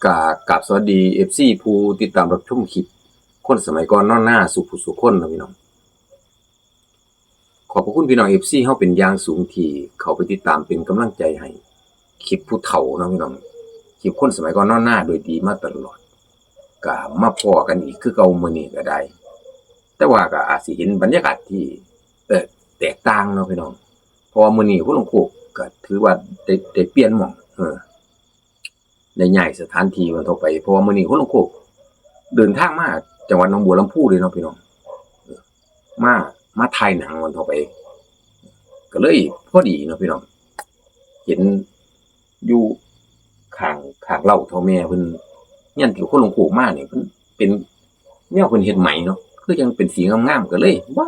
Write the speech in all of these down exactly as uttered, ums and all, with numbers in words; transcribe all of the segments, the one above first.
กะ กราบสวัสดี เอฟซี ผู้ติดตามรับชมคลิปคนสมัยก่อนนอนนาสู่ผู้สู่คนเนาะพี่น้อง ขอบพระคุณพี่น้อง เอฟซี เฮาเป็นอย่างสูงที่เข้าไปติดตามเป็นกำลังใจให้คลิปผู้เฒ่าเนาะพี่น้อง คลิปคนสมัยก่อนนอนนาโดยดีมาตลอด กะมาพ้อกันอีกคือเก่ามื้อนี้ก็ได้ แต่ว่าก็อาจสิเห็นบรรยากาศที่ เอ่อ แตกต่างเนาะพี่น้อง เพราะว่ามื้อนี้คนหลวงโคกก็ถือว่าได้ ได้เปลี่ยนหม่อง เออ ได้ย้ายสถานที่วันต่อไป เพราะว่ามื้อนี้คนหลวงโคกเดินทางมาจังหวัดหนองบัวลำภูเลยเนาะพี่น้อง เออ มา มาถ่ายหนังวันต่อไป ก็เลยพอดีเนาะพี่น้อง เห็นอยู่ข้าง ข้างเล้าเฒ่าแม่เพิ่น เฮือนที่คนหลวงโคกมานี่เพิ่นเป็นแนวเพิ่นเฮ็ดไหมเนาะ คือจั่งเป็นสีงามๆ ก็เลย ว้า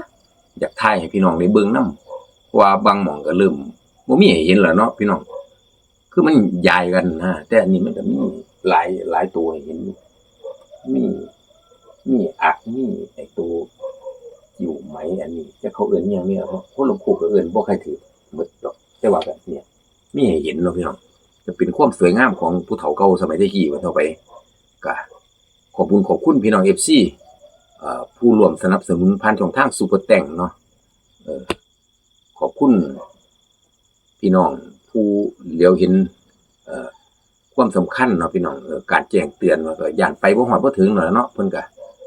อยากถ่ายให้พี่น้องได้เบิ่งนำ เพราะว่าบางหม่องก็เริ่มบ่มีให้เห็นแล้วเนาะพี่น้อง คือมันย้ายกันนะ แต่อันนี้มันก็มีหลาย หลายตัวให้เห็นอยู่ มี มีอัก มีไอ้ตัวกิ่วไหมอันนี้ จักเขาเอิ้นอิหยังเนี่ย เพราะคนหลวงโคกก็เอิ้นบ่ค่อยถืกหมดดอก แต่ว่าก็เนี่ย มีให้เห็นเนาะพี่น้อง ก็เป็นความสวยงามของผู้เฒ่าเก่าสมัยแต่กี้ว่าต่อไป ก็ขอบคุณ ขอบคุณพี่น้อง เอฟซี เอ่อ ผู้ร่วมสนับสนุนผ่านช่องทางซุปเปอร์แตงเนาะ เออ ขอบคุณพี่น้องผู้เหลียวเห็น เอ่อ ความสำคัญเนาะพี่น้อง เอ่อ การแจ้งเตือนว่าก็ย้านไปบ่ฮอดบ่ถึงนั่นแหละเนาะ เพิ่นก็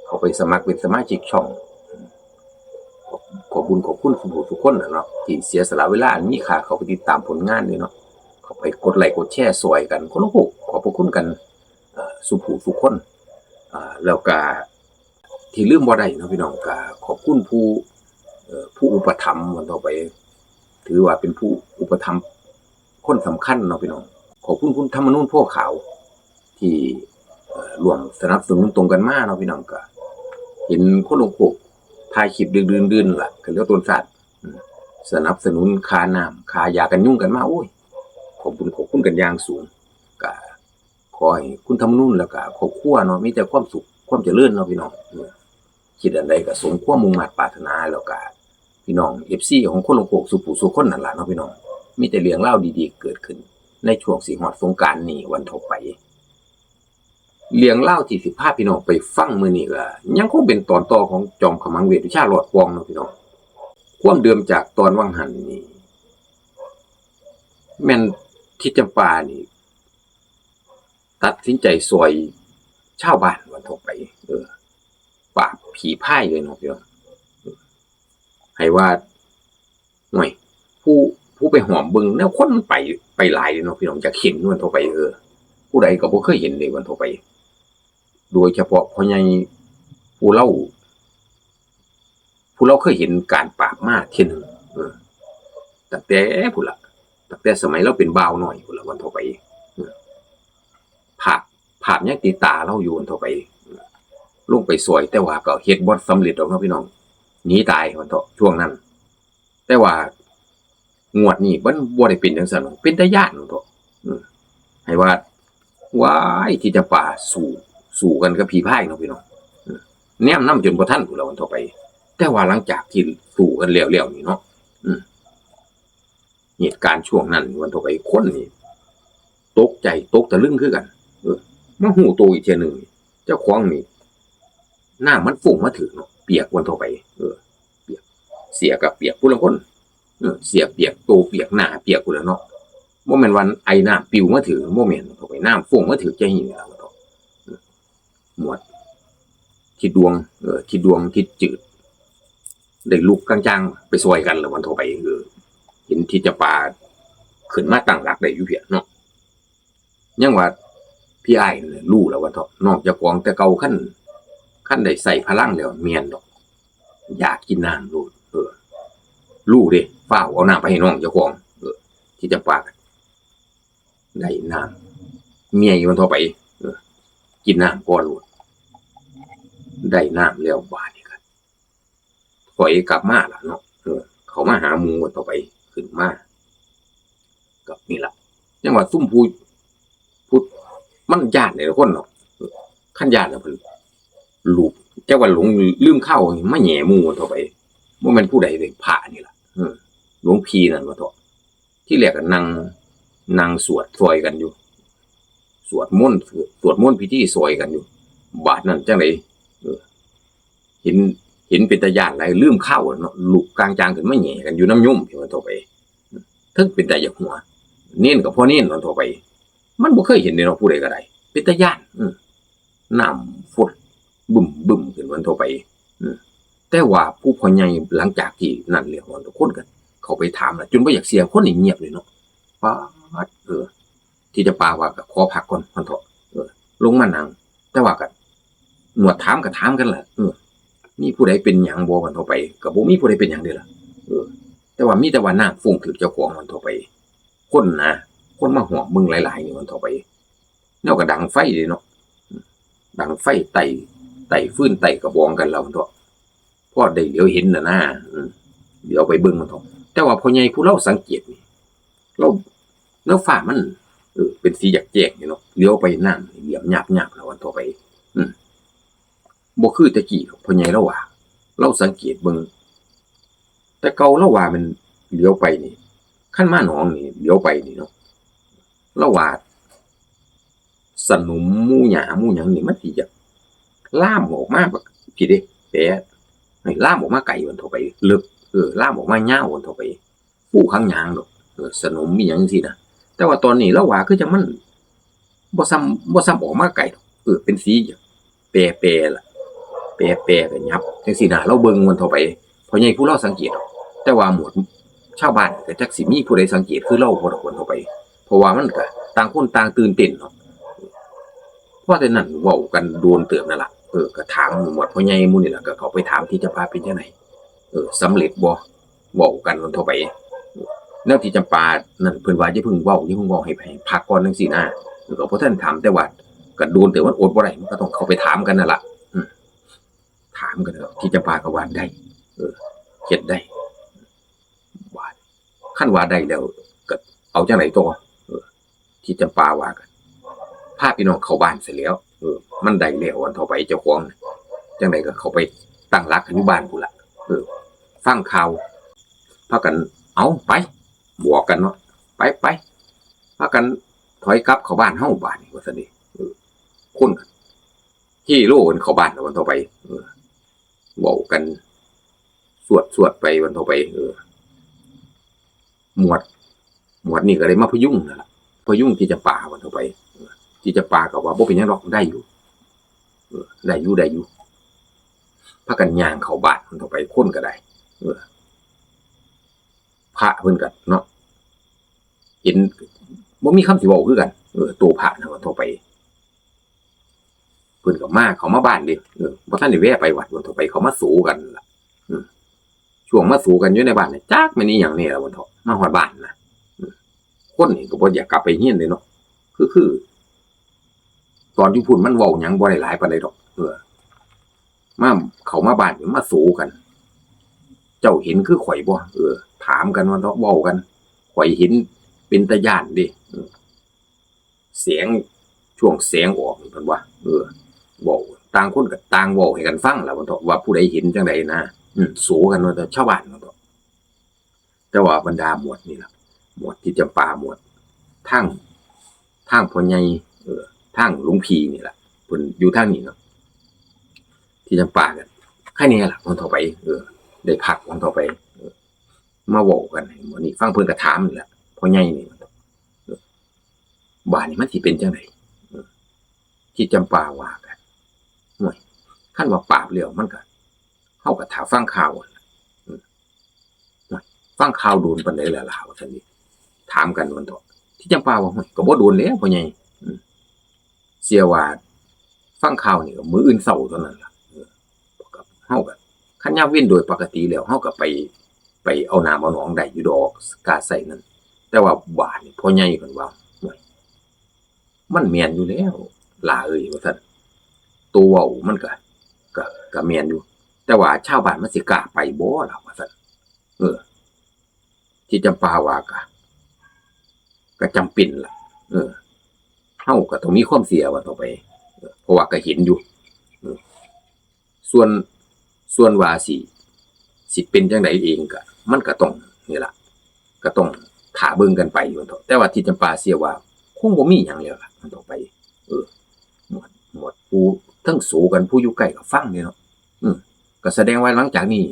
เข้าไปสมัครเป็นสมาชิกช่อง ขอบ ขอบบุญขอบคุณทุกผู้ทุกคนน่ะเนาะ ที่เสียสละเวลาอันมีค่าเข้าไปติดตามผลงานนี่เนาะ เข้าไปกดไลค์กดแชร์ซอยกัน คนละผู้ ขอบพระคุณกัน เอ่อ สู่ผู้สู่คน อ่า แล้วก็ที่ลืมบ่ได้เนาะพี่น้อง ก็ขอบคุณผู้ เอ่อ ผู้อุปถัมภ์วันต่อไป ถือว่าเป็นผู้อุปถัมภ์คนสำคัญเนาะพี่น้อง ขอบคุณคุณธรรมนูญ โพธิ์ขาว ที่ เอ่อ ร่วมสนับสนุนตรงกันมาเนาะพี่น้อง ก็เห็นคนหลวงโคกถ่ายคลิปดึกดื่นๆ ล่ะ ก็เหลือต้นสัตว์ อืม สนับสนุนค่าน้ำ ค่ายากันยุงกันมา โอ้ย ขอบคุณ ขอบคุณกันอย่างสูง ก็ขอให้คุณธรรมนูญแล้วก็ครอบครัวเนาะ มีแต่ความสุข ความเจริญเนาะพี่น้อง เออ คิดอันใดก็สมความมุ่งมาดปรารถนา แล้วก็พี่น้อง เอฟซี ของคนหลวงโคกสู่ผู้สู่คนนั่นล่ะเนาะพี่น้อง มีแต่เรื่องราวดีๆ เกิดขึ้นในช่วงสิฮอดสงกรานต์นี้วันต่อไป เรื่องราวที่สิพาพี่น้องไปฟังมื้อนี้ก็ยังคงเป็นตอนต่อของจอมขมังเวทวิชาหลอดปองเนาะพี่น้อง ความเดิมจากตอนวังหันนี่ แม่นทิดจำปานี่ ตัดสินใจซอยชาวบ้านวันต่อไป เออ ปราบผีพายเลยเนาะพี่น้อง ให้ว่า ห่วย ผู้ ผู้ไปห้อมเบิ่งแนวคนมันไป ไปหลายเลยเนาะพี่น้อง อยากเห็นวันต่อไป เออ ผู้ใดก็บ่เคยเห็นเลยวันต่อไป โดยเฉพาะพ่อใหญ่ผู้ลาว ผู้ลาวเคยเห็นการปราบมาเทื่อหนึ่ง เออ ตั้งแต่พู้นล่ะ ตั้งแต่สมัยลาวเป็นบ่าวน้อยพู้นล่ะวันต่อไป เออ ภาพ ภาพยังติดตาลาวอยู่วันต่อไป ลงไปซอย แต่ว่าก็เฮ็ดบ่สำเร็จดอกเนาะพี่น้อง หนีตายวันเถาะ ช่วงนั้น แต่ว่างวดนี้มันบ่ได้เป็นจั่งซั้น เป็นตาย้านวันเถาะ อืม ให้ว่า ว้าย ที่จะป่าสู้ สู้กันกับผีพายเนาะพี่น้อง อืม แนมนำจนบ่ทันพู้นล่ะวันต่อไป แต่ว่าหลังจากที่สู้กันแล้วๆ นี่เนาะ อืม เหตุการณ์ช่วงนั้นวันต่อไปคนนี่ตกใจตกตะลึงคือกัน เออ มาฮู้โตอีกเทื่อหนึ่ง เจ้าของนี่ น้ำมันฟงมาถืกเนาะ เปียกวันต่อไป เออ เปียก เสียก็เปียกผู้ลางคน เออ เสียเปียก โตเปียก หน้าเปียกพู้นล่ะเนาะ บ่แม่นว่าไอน้ำปิวมาถืก บ่แม่น เข้าไปน้ำฟงมาถืกจะหิ้งล่ะว่าเถาะ เออ หมวด ทิดดวง เออ ทิดดวง ทิดจืด ได้ลุกกลางๆ ไปซอยกันล่ะวันต่อไป เออ เห็นที่จะป่าขึ้นมาตั้งหลักได้อยู่เพียงเนาะ ยังว่าพี่อ้ายนั่นแหละรู้แล้วว่าเถาะ น้องเจ้าของแต่เก่าคัน คันได้ใช้พลังแล้วแม่นดอก อยากกินน้ำโลด เออ รู้เด้ ฟ้าวเอาน้ำไปให้น้องเจ้าของ เออ ที่จะปาก ได้น้ำ เมียอยู่วันต่อไป เออ กินน้ำก่อนโลด ได้น้ำแล้วบาดนี้ก็ถอยกลับมาล่ะเนาะ เออ เข้ามาหาหมู่วันต่อไป ขึ้นมา กับนี่ล่ะ ยังว่าซุมผู้ ผู้ มันย้านแต่ละคนเนาะ คันย้านแล้วเพิ่นลูบ จักว่าหลงลืมคาวมาแหย่หมู่วันต่อไป บ่แม่นผู้ใดเด้ พระนี่ล่ะ เออ หลวงพี่นั่นว่าเถาะ ที่แรกก็นั่ง นั่งสวดซอยกันอยู่ สวดมนต์ สวดมนต์พิธีซอยกันอยู่ บาดนั้นจั่งใด๋ เออ เห็น เห็นเป็นตาย้านหลาย ลืมคาวเนาะ ลุกกลางจางขึ้นมาแหย่กันอยู่นำโยม ว่าเถาะไป เทิงเป็นตาอยากหัว เณรก็พ่อเณร ว่าเถาะไป มันบ่เคยเห็นเด้เนาะ ผู้ใด๋ก็ได้ เป็นตาย้าน อืม น้ำฟดบึ้มๆ ขึ้น ว่าเถาะไป อืม แต่ว่าผู้พ่อใหญ่หลังจากที่นั่นแล้ว ทุกคนก็เข้าไปถามล่ะ จนบ่อยากเชื่อ คนนี่เงียบเลยเนาะ ป๊าด เออ ที่จำปาว่าก็ขอพักก่อน ว่าเถาะ เออ ลงมานั่ง แต่ว่าก็ หมวดถามก็ถามกันล่ะ เออ มีผู้ใดเป็นหยังบ่ ว่าเถาะไป ก็บ่มีผู้ใดเป็นหยังเด้ล่ะ เออ แต่ว่ามีแต่ว่าน้ำฟงถืกเจ้าของ ว่าเถาะไป คนนะ คนมาฮอดเบิ่งหลายๆ นี่ ว่าเถาะไป แนวก็ดังไฟเด้เนาะ ดังไฟไต่ ไต่ฟืนไต่กระบองกันแล้ว ว่าเถาะ พอได้เหลียวเห็นน่ะนะ อืม เหลียวไปเบิ่ง ว่าเถาะ แต่ว่าพ่อใหญ่ผู้ลาวสังเกตนี่ ลาว แนวฟ้ามัน เออ เป็นสีอยากแจ้งนี่เนาะ เหลียวไปน้ำเหลี่ยมหยาบๆ แล้ว ว่าเถาะไป อืม บ่คือแต่กี้ดอก พ่อใหญ่ลาวว่า ลาวสังเกตเบิ่ง แต่เก่าลาวว่ามันเหลียวไปนี่ คันมาหนองนี่ เหลียวไปนี่เนาะ ลาวว่า สนมหมู่หญ้าหมู่หยังนี่ มันสิอยากลามออกมาบักพี้เด้ แปะ ให้ลามออกมาไกล ว่าเถาะไป เลิก เออ ลามออกมายาว ว่าเถาะไป ภูขังหยางดอก เออ สนมมีหยังจั่งซี้นะ แต่ว่าตอนนี้ลาวว่าคือจั่งมัน บ่ส่ำ บ่ส่ำออกมาไกลดอก เออ เป็นสีแปรๆ ล่ะ แปรๆ ก็หยับจั่งซี้นะ ลาวเบิ่ง ว่าเถาะไป พ่อใหญ่ผู้ลาวสังเกตดอก แต่ว่าหมวดชาวบ้านก็จักสิมีผู้ใดสังเกตคือลาวบ่ดอก ว่าเถาะไป เพราะว่ามันก็ต่างคนต่างตื่นเต้นเนาะ พอแต่นั้นเว้ากันโดนเติบนั่นล่ะ เออ ก็ถามหมวดพ่อใหญ่หมู่นี่ล่ะ ก็เข้าไปถามที่จำปาเป็นจั่งใด๋ เออ สำเร็จบ่ เว้ากัน ว่าเถาะไป แนวที่จำปานั่นเพิ่นว่าอย่าเพิ่งเว้า อย่าเพิ่งเว้า ให้ ให้พักก่อนจั่งซี้นะ เออ ก็บ่ทันถาม แต่ว่าก็โดนเติบ มันอดบ่ได้ มันก็ต้องเข้าไปถามกันนั่นล่ะ อืม ถามกันแล้ว ที่จำปาก็ว่าได้ เออ เฮ็ดได้ บาด คันว่าได้แล้วก็เอาจั่งใด๋ต่อ เออ ที่จำปาว่ากัน พาพี่น้องเข้าบ้านซะแล้ว เออ มันได้แล้ว ว่าเถาะไป เจ้าของน่ะ จั่งใด๋ก็เข้าไปตั้งหลักกันอยู่บ้านพู้นล่ะ เออ ฟังข่าว พากัน เอา ไป บอกกันเนาะ ไป ไป พากันถอยกลับเข้าบ้านเฮาบาดนี้ ว่าซั่นเด้ เออ คนก็เฮโลกันเข้าบ้านแล้ว ว่าเถาะไป เออ เว้ากัน สวดสวดไป ว่าเถาะไป เออ หมวด หมวดนี่ก็เลยมาพยุงนั่นล่ะ พยุงที่จำปา ว่าเถาะไป เออ ที่จำปาก็ว่าบ่เป็นหยังดอก ได้อยู่ เออ ได้อยู่ ได้อยู่ พากันย่างเข้าบ้าน ว่าเถาะไป คนก็ได้ เออ พระเพิ่นก็เนาะ เห็น บ่มีคำสิเว้าคือกัน เออ โตพระนะ ว่าเถาะไป เพิ่นก็มา เข้ามาบ้านเด้ เออ บ่ทันได้แวะไปวัด ว่าเถาะไป เข้ามาโสกันล่ะ อืม ช่วงมาโสกันอยู่ในบ้านนี่ จักแม่นอีหยังแน่ล่ะ ว่าเถาะ มาฮอดบ้านนะ อืม คนนี่ก็บ่อยากกลับไปเฮียนเด้เนาะ คือ คือ ตอนอยู่พู้นมันเว้าหยังบ่ได้หลายปานใดดอก เออ มา เข้ามาบ้านนี่มาโสกัน เจ้าเห็นคือข้อยบ่ เออ ถามกัน ว่าเถาะ เว้ากัน ข้อยเห็นเป็นตาย้านเด้ เออ แสง ช่วงแสงออกนี่เพิ่นว่า เออ เว้า ต่างคนก็ต่างเว้าให้กันฟังล่ะ ว่าเถาะ ว่าผู้ใดเห็นจั่งใดนะ อืม โสกัน ว่าเถาะ ชาวบ้าน ว่าเถาะ แต่ว่าบรรดาหมวดนี่ล่ะ หมวดที่จำปา หมวดทาง ทางพ่อใหญ่ เออ ทางหลวงพี่นี่ล่ะ เพิ่นอยู่ทางนี้เนาะ ที่จำปาก็ไคแน่ล่ะ ว่าเถาะไป เออ ได้พัก ว่าเถาะไป เออ มาเว้ากันให้หมู่นี้ฟัง เพิ่นก็ถามนี่ล่ะ พ่อใหญ่นี่ เออ บาดนี้มันสิเป็นจั่งใด๋ เออ ที่จำปาว่ากัน โอ้ย คันว่าปราบแล้วมันก็ เฮาก็ท่าฟังข่าวนั่นล่ะ เออ โอ้ย ฟังข่าวโดนปานใด๋ล่ะล่ะ ว่าซั่นเด้ ถามกัน ว่าเถาะ ที่จำปาว่า โอ้ย ก็บ่โดนแล้วพ่อใหญ่ อืม เชื่อว่าฟังข่าวนี่ก็มื้ออื่นเช้าเท่านั้นล่ะ เออ เฮาก็ คันยามเว็นโดยปกติแล้ว เฮาก็ไป ไปเอาน้ำเอาหนองได้อยู่ดอก กาใส่นั่น แต่ว่าบาดนี้พ่อใหญ่เพิ่นว่า โอ้ย มันแม่นอยู่แล้ว หล่าเอ้ย ว่าซั่น โตเว้ามันก็ ก็ ก็แม่นอยู่ แต่ว่าชาวบ้านมันสิกล้าไปบ่ล่ะ ว่าซั่น เออ ที่จำปาว่าก็ ก็จำเป็นล่ะ เออ เฮาก็ต้องมีความเชื่อ ว่าเถาะไป เออ เพราะว่าก็เห็นอยู่ เออ ส่วน ส่วนว่าสิ สิเป็นจั่งใด๋เองก็ มันก็ต้อง นี่ล่ะ ก็ต้องท่าเบิ่งกันไป ว่าเถาะ แต่ว่าที่จำปาเชื่อว่าคงบ่มีหยังแล้วล่ะ ว่าเถาะไป เออ หมวด หมวดผู้ทั้งโสกัน ผู้อยู่ใกล้ก็ฟังเด้เนาะ อืม ก็แสดงว่าหลังจากนี้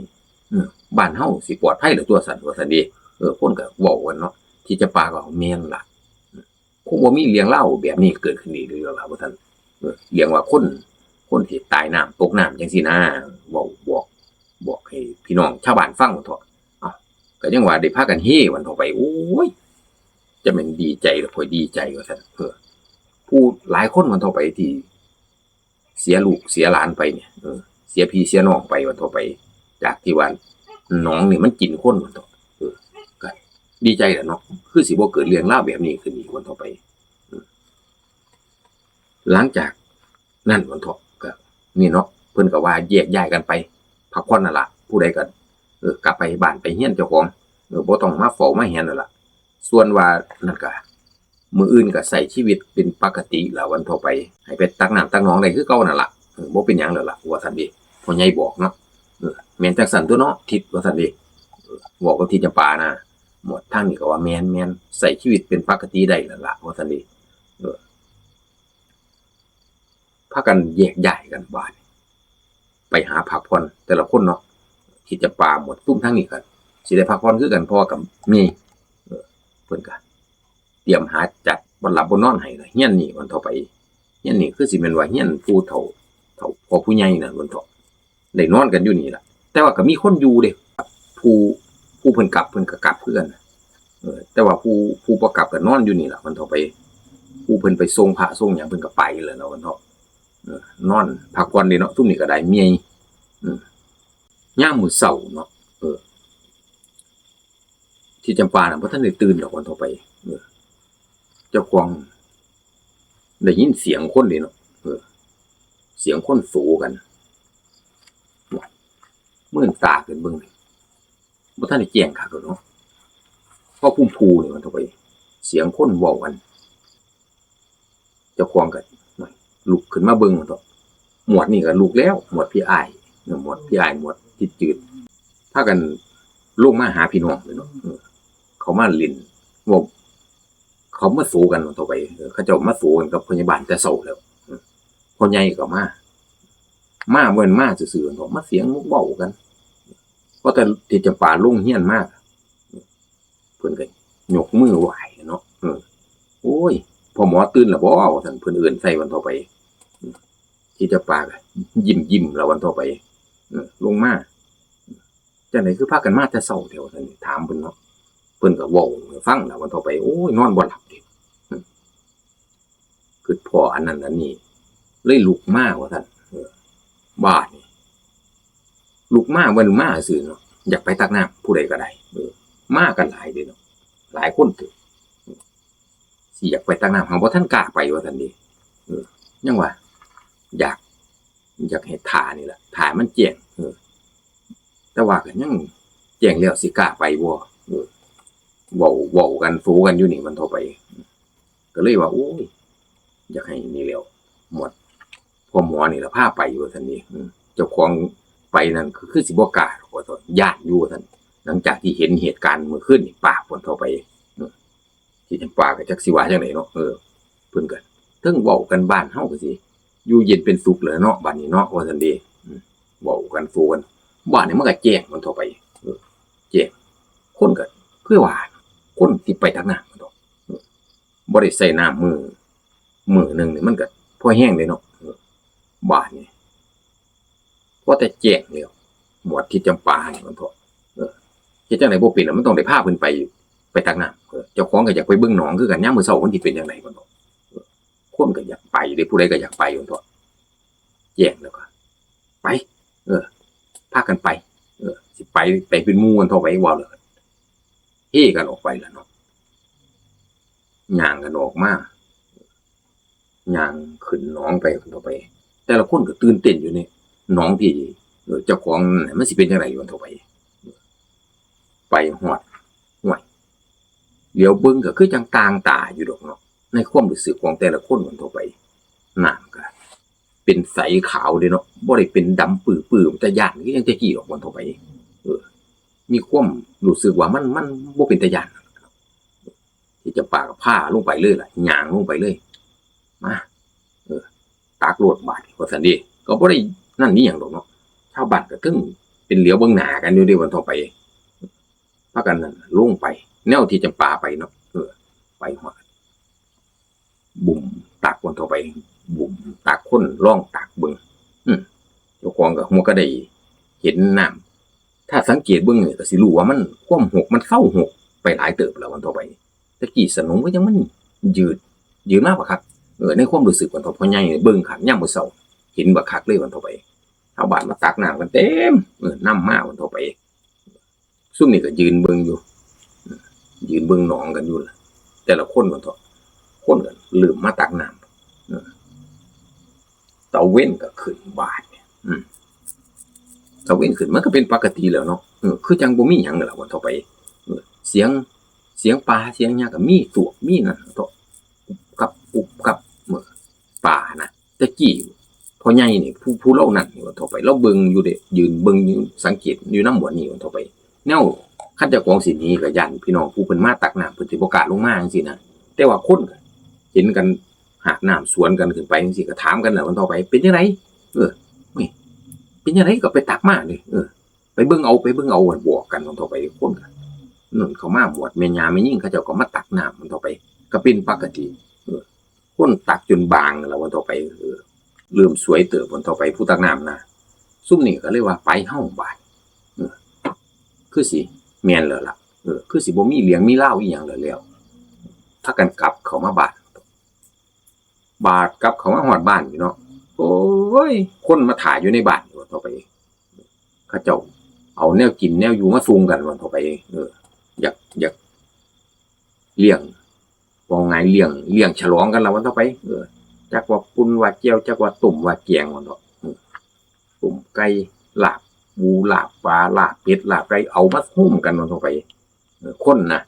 อืม บ้านเฮาสิปลอดภัยแล้วตัวซั่น ว่าซั่นเด้ เออ คนก็เว้ากันเนาะ ที่จำปาก็แม่นล่ะ คงบ่มีเรื่องราวแบบนี้เกิดขึ้นอีกแล้วล่ะ ว่าซั่น เออ เรื่องว่าคน คนที่ตายน้ำตกน้ำจั่งซี้นะ เว้าบอก บอกให้พี่น้องชาวบ้านฟังเถาะ เอ้า ก็ยังว่าได้พากันเฮวันเถาะไป โอ้ย จะแม่นดีใจหรือข่อยดีใจว่าซั่น เออ ผู้หลายคนวันเถาะไปที่เสียลูกเสียหลานไปเนี่ย เออ เสียพี่เสียน้องไปวันเถาะไป จากที่ว่าหนองนี่มันกินคนวันเถาะ เออ ก็ดีใจแหละเนาะ คือสิบ่เกิดเรื่องราวแบบนี้ขึ้นอีกวันเถาะไป อืม หลังจากนั้นวันเถาะ ก็นี่เนาะ เพิ่นก็ว่าแยกย้ายกันไปพักผ่อนนั่นล่ะ ผู้ใดก็ เออ กลับไปบ้านไปเฮือนเจ้าของ เออ บ่ต้องมาเฝ้ามาแหนนั่นล่ะ ส่วนว่านั่นก็ มื้ออื่นก็ใช้ชีวิตเป็นปกติล่ะวันเถาะไป ให้ไปตักน้ำตักหนองได้คือเก่านั่นล่ะ เออ บ่เป็นหยังแล้วล่ะ ว่าซั่นเด้ พ่อใหญ่บอกเนาะ เออ แม่นจั่งซั้นตั๊วเนาะ ทิด ว่าซั่นเด้ เออ เว้ากับทิดจำปานะ หมวดทางนี้ก็ว่าแม่น แม่น ใช้ชีวิตเป็นปกติได้แล้วล่ะ ว่าซั่นเด้ เออ พากันแยกย้ายกันบาดนี้ ไปหาพักผ่อนแต่ละคนเนาะ ทิดจำปา หมวด ซุมทางนี้ก็สิได้พักผ่อนคือกัน เพราะว่าก็มี เออ เพิ่นก็เตรียมหาจัดบ่หลับบ่นอนให้ล่ะ เฮือนนี้วันเถาะไป เฮือนนี้คือสิแม่นว่าเฮือนผู้เฒ่า เฒ่าพ่อผู้ใหญ่นั่นวันเถาะ ได้นอนกันอยู่นี่ล่ะ แต่ว่าก็มีคนอยู่เด้ ผู้ ผู้เพิ่นกลับเพิ่นก็กลับคือกัน เออ แต่ว่าผู้ ผู้บ่กลับก็นอนอยู่นี่ล่ะวันเถาะไป ผู้เพิ่นไปส่งพระส่งหยังเพิ่นก็ไปแล้วเนาะวันเถาะ เออ นอนพักผ่อนเด้เนาะ ซุมนี้ก็ได้เมื่อย อืม ยามมื้อเช้าเนาะ เออ ทิดจำปาน่ะบ่ทันได้ตื่นดอกวันเถาะไป เออ เจ้าของได้ยินเสียงคนเด้เนาะ เออ เสียงคนโสกัน มื่นตาขึ้นเบิ่ง บ่ทันได้แจ้งคักดอกเนาะ พอภูมิภูนี่มันเถาะไป เสียงคนเว้ากัน เจ้าของก็ลุกขึ้นมาเบิ่งมันเถาะ หมวดนี่ก็ลุกแล้ว หมวดพี่อ้าย เนี่ย หมวดพี่อ้าย หมวดทิดจืด พากันลงมาหาพี่น้องเลยเนาะ เออ เขามาเล่น เว้า เขามาโสกันมันเถาะไป เออ เขาเจ้ามาโสกันกับพยาบาลแต่เช้าแล้ว เออ พ่อใหญ่ก็มา มาเว้นมาซื่อๆเนาะ มาเสียงเว้ากัน พอแต่ทิดจำปาลงเฮือนมา เพิ่นก็ยกมือไหว้เนาะ เออ โอ้ย พ่อหมอตื่นแล้วบ่ ว่าซั่น เพิ่นเอิ้นใส่วันเถาะไป เออ ทิดจำปาก็ยิ้มๆแล้ววันเถาะไป เออ ลงมา จั่งใดคือพากันมาแต่เช้าแท้ ว่าซั่น ถามเพิ่นเนาะ เพิ่นก็เว้าให้ฟังแล้ววันเถาะไป โอ้ย นอนบ่หลับเด้ เออ คิดพ้ออันนั้นอันนี้ เลยลุกมาว่าซั่น เออ บาดนี้ ลุกมา เพิ่นมาซื่อเนาะ อยากไปตักน้ำผู้ใดก็ได้ เออ มากันหลายเด้เนาะ หลายคนเติบ สิอยากไปตักน้ำ หั้นบ่ทันกล้าไปว่าซั่นเด้ เออ ยังว่า อยาก อยากให้ถ่านี่ล่ะ ถ่ามันแจ้ง เออ แต่ว่าก็ยังแจ้งแล้วสิกล้าไปบ่ เออ เว้า เว้ากันโสกันอยู่นี่มันเถาะไป ก็เลยว่า โอ้ย อยากให้นี่แหล้ว หมวด พ่อหมอนี่ล่ะพาไปว่าซั่นนี่ อืม เจ้าของไปนั่นก็คือสิบ่กล้าดอกว่าซั่น ย้านอยู่ว่าซั่น หลังจากที่เห็นเหตุการณ์มื้อคืนนี่ ปากเพิ่นเถาะไป อืม ทิดจำปาก็จักสิว่าจั่งใดเนาะ เออ เพิ่นก็เทิงเว้ากัน บ้านเฮาก็สิอยู่เย็นเป็นสุขแหล้วเนาะ บัดนี้เนาะ ว่าซั่นเด้ อืม เว้ากันโสกัน บ้านนี้มันก็แจ้งมันเถาะไป เออ แจ้ง คนก็คือว่า คนสิไปตักน้ำมันเถาะ เออ บ่ได้ใส่น้ำมื้อ มื้อหนึ่งนี่มันก็พอแฮงเด้เนาะ เออ บาดนี้ พอแต่แจ้งแล้ว หมวดทิดจำปานี่มันเถาะ เออ เฮ็ดจั่งใดบ่เป็นล่ะ มันต้องได้พาเพิ่นไป ไปตักน้ำ เออ เจ้าของก็อยากไปเบิ่งหนองคือกัน ยามมื้อเช้ามันสิเป็นจั่งใดมันเถาะ เออ คนก็อยากไปเด้ ผู้ใดก็อยากไปมันเถาะ แจ้งแล้วก็ ไป เออ พากันไป เออ สิไป ไปเป็นหมู่กันเถาะ ไปเว้าแล้ว เฮกันออกไปล่ะเนาะ ย่างกันออกมา ย่างขึ้นหนองไปเถาะไป แต่ละคนก็ตื่นเต้นอยู่นี่ หนองที่ เออ เจ้าของนั่นน่ะ มันสิเป็นจั่งใดมันเถาะไป ไปฮอด ห้วย เหลียวเบิ่งก็คือจั่งต่างตาอยู่ดอกเนาะ ในความรู้สึกของแต่ละคนมันเถาะไป น้ำก็เป็นใสขาวเด้เนาะ บ่ได้เป็นดำปื้อๆ แต่ย้านคือจั่งแต่กี้ดอกมันเถาะไป เออ มีความรู้สึกว่ามัน มันบ่เป็นตาย้าน ทิดจำปาก็พาลงไปเลยล่ะ ย่างลงไปเลย มา ตักโลดบาดว่าซั่นเด้ ก็บ่ได้นั่นนี่หยังดอกเนาะ ชาวบ้านก็เทิงเป็นเหลียวเบิ่งหน้ากันอยู่เด้ วันต่อไป พากันนั่นลงไป แนวที่จำปาไปเนาะ เออ ไปฮอด บุ่มตักวันต่อไป บุ่มตักคนลองตักเบิ่ง อืม เจ้าของก็หัวก็ได้เห็นน้ำ ถ้าสังเกตเบิ่งนี่ก็สิรู้ว่ามันความหกมันเซาหกไปหลายเติบแล้ววันต่อไป แต่กี้สนมก็ยังมันยืด ยืดมาบักคัก เออ ในความรู้สึกวันต่อ พ่อใหญ่เบิ่งคัก ยามมื้อเช้า เห็นบักคักเลยวันต่อไป ชาวบ้านมาตักน้ำกันเต็ม เออ นำมาวันต่อไป ซุมนี่ก็ยืนเบิ่งอยู่ ยืนเบิ่งหนองกันอยู่ล่ะ แต่ละคนวันต่อ คนก็เริ่มมาตักน้ำ เออ ตะเว็นก็ขึ้นบาดเนี่ย อืม ตะเว็นขึ้นมันก็เป็นปกติแล้วเนาะ เออ คือจั่งบ่มีหยังนั่นล่ะวันต่อไป เออ เสียง เสียงปลาเสียงหยังก็มีตวบมีนั่นเนาะ กุบกับกุบกับ เออ ปลานะ แต่กี้พ่อใหญ่นี่ ผู้ ผู้ลาวนั่นนี่วันต่อไป ลาวเบิ่งอยู่เด้ ยืนเบิ่งอยู่ สังเกตอยู่นำหมวดนี่วันต่อไป แนวคันเจ้าของสิหนีก็ย้านพี่น้องผู้เพิ่นมาตักน้ำเพิ่นสิบ่กล้าลงมาจั่งซี้นะ แต่ว่าคนก็เห็นกันหาบน้ำสวนกันขึ้นไปจั่งซี้ ก็ถามกันแหละวันต่อไป เป็นจั่งใด เออ นี่ เป็นจั่งใดก็ไปตักมาเด้ เออ ไปเบิ่งเอา ไปเบิ่งเอา บอกกันวันต่อไป คนก็นั่นเข้ามา หมวดแม่ย่าแม่ยิ่งเขาเจ้าก็มาตักน้ำวันต่อไป ก็เป็นปกติ เออ คนตักจนบางแล้ววันต่อไป เออ เริ่มสวยเติบวันต่อไป ผู้ตักน้ำนะ ซุมนี่ก็เลยว่าไปเฮาบาด เออ คือสิแม่นแล้วล่ะ เออ คือสิบ่มีเรื่องมีราวอีหยังแล้วแล้ว พากันกลับเข้ามาบ้าน บาดกลับเข้ามาฮอดบ้านนี่เนาะ โอ้ย คนมาถ่าอยู่ในบ้านวันต่อไป เขาเจ้าเอาแนวกินแนวอยู่มาส่งกันวันต่อไป เออ อยาก อยากเลี้ยง ว่าไง เลี้ยง เลี้ยงฉลองกันละวันต่อไป เออ จักว่าปุ้นว่าแจ่ว จักว่าต้มว่าแกงวันต่อ เออ ต้มไก่ ลาบหมู ลาบปลา ลาบเป็ด ลาบไก่ เอามาโฮมกันวันต่อไป เออ คนนะ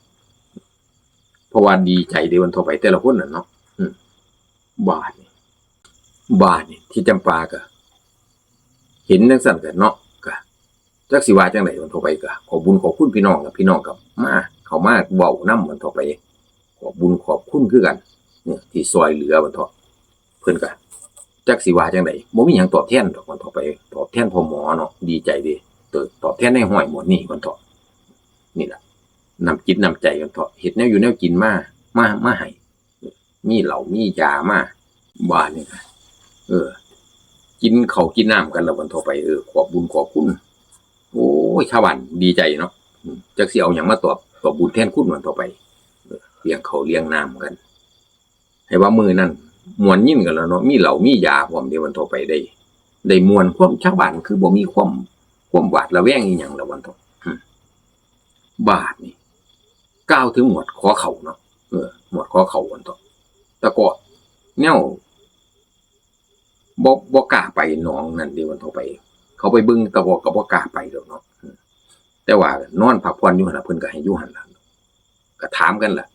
เพราะว่าดีใจเด้วันต่อไป แต่ละคนน่ะเนาะ อืม บาดนี่ บาดนี่ ที่จำปาก็ เห็นจั่งซั้นก็เนาะ ก็ จักสิว่าจั่งใดวันต่อไป ก็ขอบบุญขอบคุณพี่น้องล่ะ พี่น้องก็มา เข้ามาเว้านำวันต่อไป ขอบบุญขอบคุณคือกัน เนี่ย ที่ซ่อยเหลือวันต่อ เพิ่นก็จักสิว่าจั่งใด บ่มีหยังตอบแทนดอกวันต่อไป ตอบแทนพ่อหมอเนาะ ดีใจเด้ ตอบแทนนายฮ้อยหมวดนี่วันต่อ นี่ล่ะ น้ำจิตน้ำใจวันต่อ เฮ็ดแนวอยู่แนวกินมา มา มาให้ มีเหล้ามียามา บาดนี่ก็ เออ กินข้าวกินน้ำกันแล้ววันต่อไป เออ ขอบบุญขอบคุณ โอ้ย ชาวบ้านดีใจเนาะ อืม จักสิเอาหยังมาตอบ ตอบบุญแทนคุณวันต่อไป เออ เลี้ยงข้าวเลี้ยงน้ำกัน ให้ว่ามื้อนั้นม่วนยินกันแล้วเนาะ มีเหล้ามียาพร้อมเด้วันต่อไป ได้ ได้ม่วน ความชาวบ้านคือบ่มีความ ความหวาดระแวงอีหยังแล้ววันต่อ อืม บาดนี่ กล่าวถึงหมวดขอเข้าเนาะ เออ หมวดขอเข้าวันต่อ แต่ก็แนว บ่ บ่กล้าไปหนองนั่นเด้วันต่อไป เขาไปเบิ่งตะกอก็บ่กล้าไปดอกเนาะ แต่ว่านอนพักผ่อนอยู่หั่นล่ะ เพิ่นก็ให้อยู่หั่นล่ะ ก็ถามกันล่ะ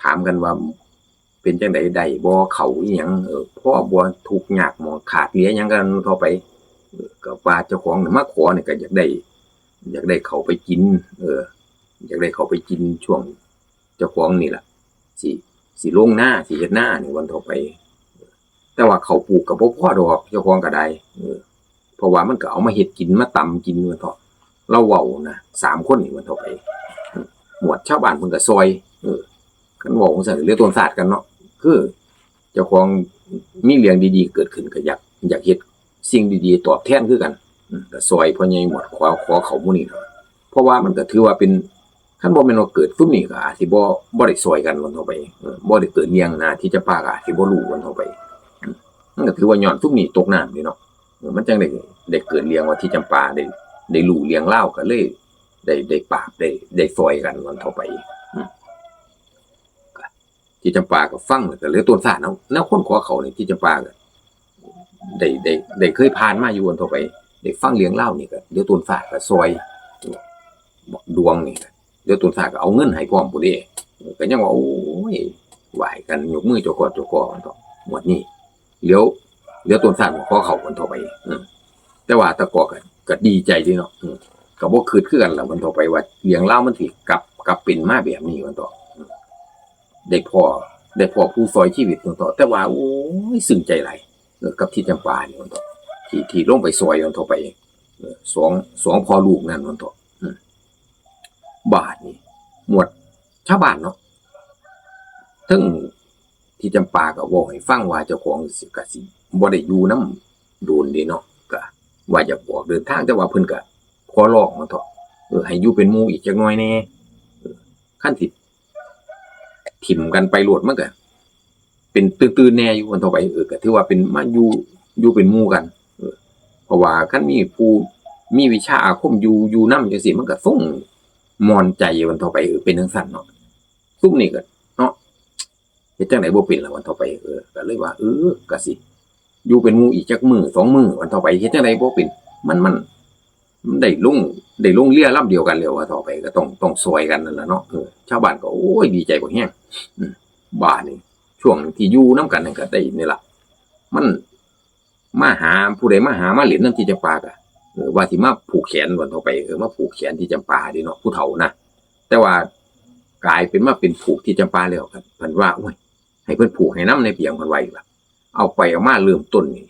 ถามกันว่า เป็นจั่งใด ได้บ่ เข้าอีหยัง เออ พอบ่ ทุกข์ยากหมองขาดเหลือหยังกันต่อไป เออ ก็ว่าเจ้าของนี่มาขอนี่ก็อยากได้ อยากได้เข้าไปกิน เออ อยากได้เข้าไปกินช่วงเจ้าของนี่ล่ะ สิ สิลงนา สิเฮ็ดนานี่วันต่อไป แต่ว่าเข้าปลูกก็บ่พอดอก เจ้าของก็ได้ เออ เพราะว่ามันก็เอามาเฮ็ดกิน มาตำกินวันต่อ ลาวเว้านะ สามคนนี่วันต่อไป อืม หมวดชาวบ้านเพิ่นก็ซ่อย เออ คันเว้าจั่งซั้นก็เหลือตนซาดกันเนาะ คือ เจ้าของมีเรื่องดีๆเกิดขึ้นก็อยาก อยากเฮ็ดสิ่งดีๆตอบแทนคือกัน อืม ก็ซ่อยพ่อใหญ่หมวดขอ ขอเข้าหมู่นี่ล่ะ เพราะว่ามันก็ถือว่าเป็น คันบ่แม่นว่าเกิดซุมนี้ก็อาจสิบ่ บ่ได้ซ่อยกันวันต่อไป เออ บ่ได้เกิดเรื่องนะ ที่จำปาก็อาจสิบ่รู้วันต่อไป อืม มันก็ถือว่าย้อนซุมนี้ตกน้ำนี่เนาะ เออ มันจั่งได้ ได้เกิดเรื่องว่าที่จำปาได้ ได้รู้เรื่องราวก็เลย ได้ ได้ปราบ ได้ ได้ซ่อยกันวันต่อไป อืม ที่จำปาก็ฟังแล้วก็เหลือตนซาดเนาะ แนวคนขอเข้านี่ที่จำปาก็ได้ ได้ ได้เคยผ่านมาอยู่วันต่อไป ได้ฟังเรื่องราวนี่ก็เหลือตนซาดก็ซ่อย บักดวงนี่ก็เหลือตนซาดก็เอาเงินให้พร้อมพู้นเด้ ก็ยังว่า โอ้ย ไหว้กันยกมือเจ้ากอดเจ้ากอกันต่อ งวดนี้ เหลือ เหลือตนซาดขอเข้ากันต่อไป อืม แต่ว่าตะกอก็ ก็ดีใจเด้เนาะ อืม ก็บ่คิดคือกันล่ะวันต่อไปว่าเรื่องราวมันสิกลับ กลับเป็นมาแบบนี้วันต่อ อืม ได้พ้อ ได้พ้อผู้ซ่อยชีวิตวันต่อ แต่ว่า โอ้ย ซึ้งใจหลาย เออ กับทิดจำปานี่มันเถาะ ที่ ที่ลงไปซอยมันเถาะไป เออ สอง สองพ่อลูกนั่นมันเถาะ อืม บาดนี่ หมวดชาวบ้านเนาะ เทิงทิดจำปาก็เว้าให้ฟังว่าเจ้าของสิ ก็สิบ่ได้อยู่นำโดนเด้เนาะ ก็ว่าอยากออกเดินทาง แต่ว่าเพิ่นก็ขอร้องมันเถาะ เออ ให้อยู่เป็นหมู่อีกจักหน่อยแหน่ เออ คันสิถิ่มกันไปโลดมันก็ เป็นตื่นๆแหน่อยู่กันเถาะไป เออ ก็ถือว่าเป็นมาอยู่ อยู่เป็นหมู่กัน เออ เพราะว่าคันมีผู้มีวิชาอาคมอยู่ อยู่นำจั่งซี้ มันก็ทรงม่วนใจกันเถาะไป เออ เป็นจั่งซั้นเนาะ ซุมนี้ก็เนาะ เฮ็ดจั่งใดบ่เป็นล่ะวันเถาะไป เออ ก็เลยว่า เออ ก็สิอยู่เป็นหมู่อีกจักมื้อสองมื้อวันเถาะไป เฮ็ดจั่งใดบ่เป็น มัน มัน มันได้ลง ได้ลงเรือลำเดียวกันแล้ววันเถาะไป ก็ต้อง ต้องซอยกันนั่นล่ะเนาะ เออ ชาวบ้านก็ โอ้ย ดีใจบักแฮง อืม บาดนี่ ช่วงที่อยู่นำกันนั่นก็ได้นี่ล่ะ มันมาหา ผู้ใดมาหามาเล่นนำทิดจำปาก็ เออ ว่าสิมาผูกแขนวันเถาะไป เออ มาผูกแขนทิดจำปาเด้เนาะ ผู้เฒ่านะ แต่ว่ากลายเป็นมาเป็นผูกทิดจำปาแล้วครับ เพิ่นว่า โอ้ย ให้เพิ่นผูกให้นำแหน่เปียง เพิ่นว่าอีกล่ะ เอาไปเอามาเริ่มต้นนี่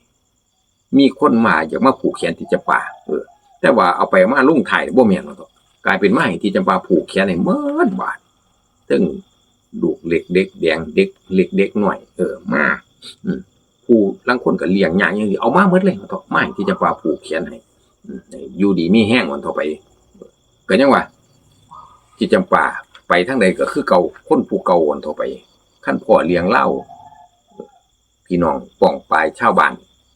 มีคนมาอยากมาผูกแขนทิดจำปา เออ แต่ว่าเอาไปเอามาลงท้ายบ่แม่นว่าเถาะ กลายเป็นมาให้ทิดจำปาผูกแขนให้หมดบาด เทิงลูกเล็กเด็กแดง เด็กเล็กเด็กน้อย เออ มา อืม ผู้ลางคนก็เลี้ยงยากจั่งซี้ เอามาหมดเลยว่าเถาะ มาให้ทิดจำปาผูกแขนให้ อืม ให้อยู่ดีมีแฮงวันเถาะไป ก็ยังว่า ทิดจำปาไปทางใดก็คือเก่า คนผู้เก่าวันเถาะไป คันพ้อเรื่องราว พี่น้องป้องปายชาวบ้าน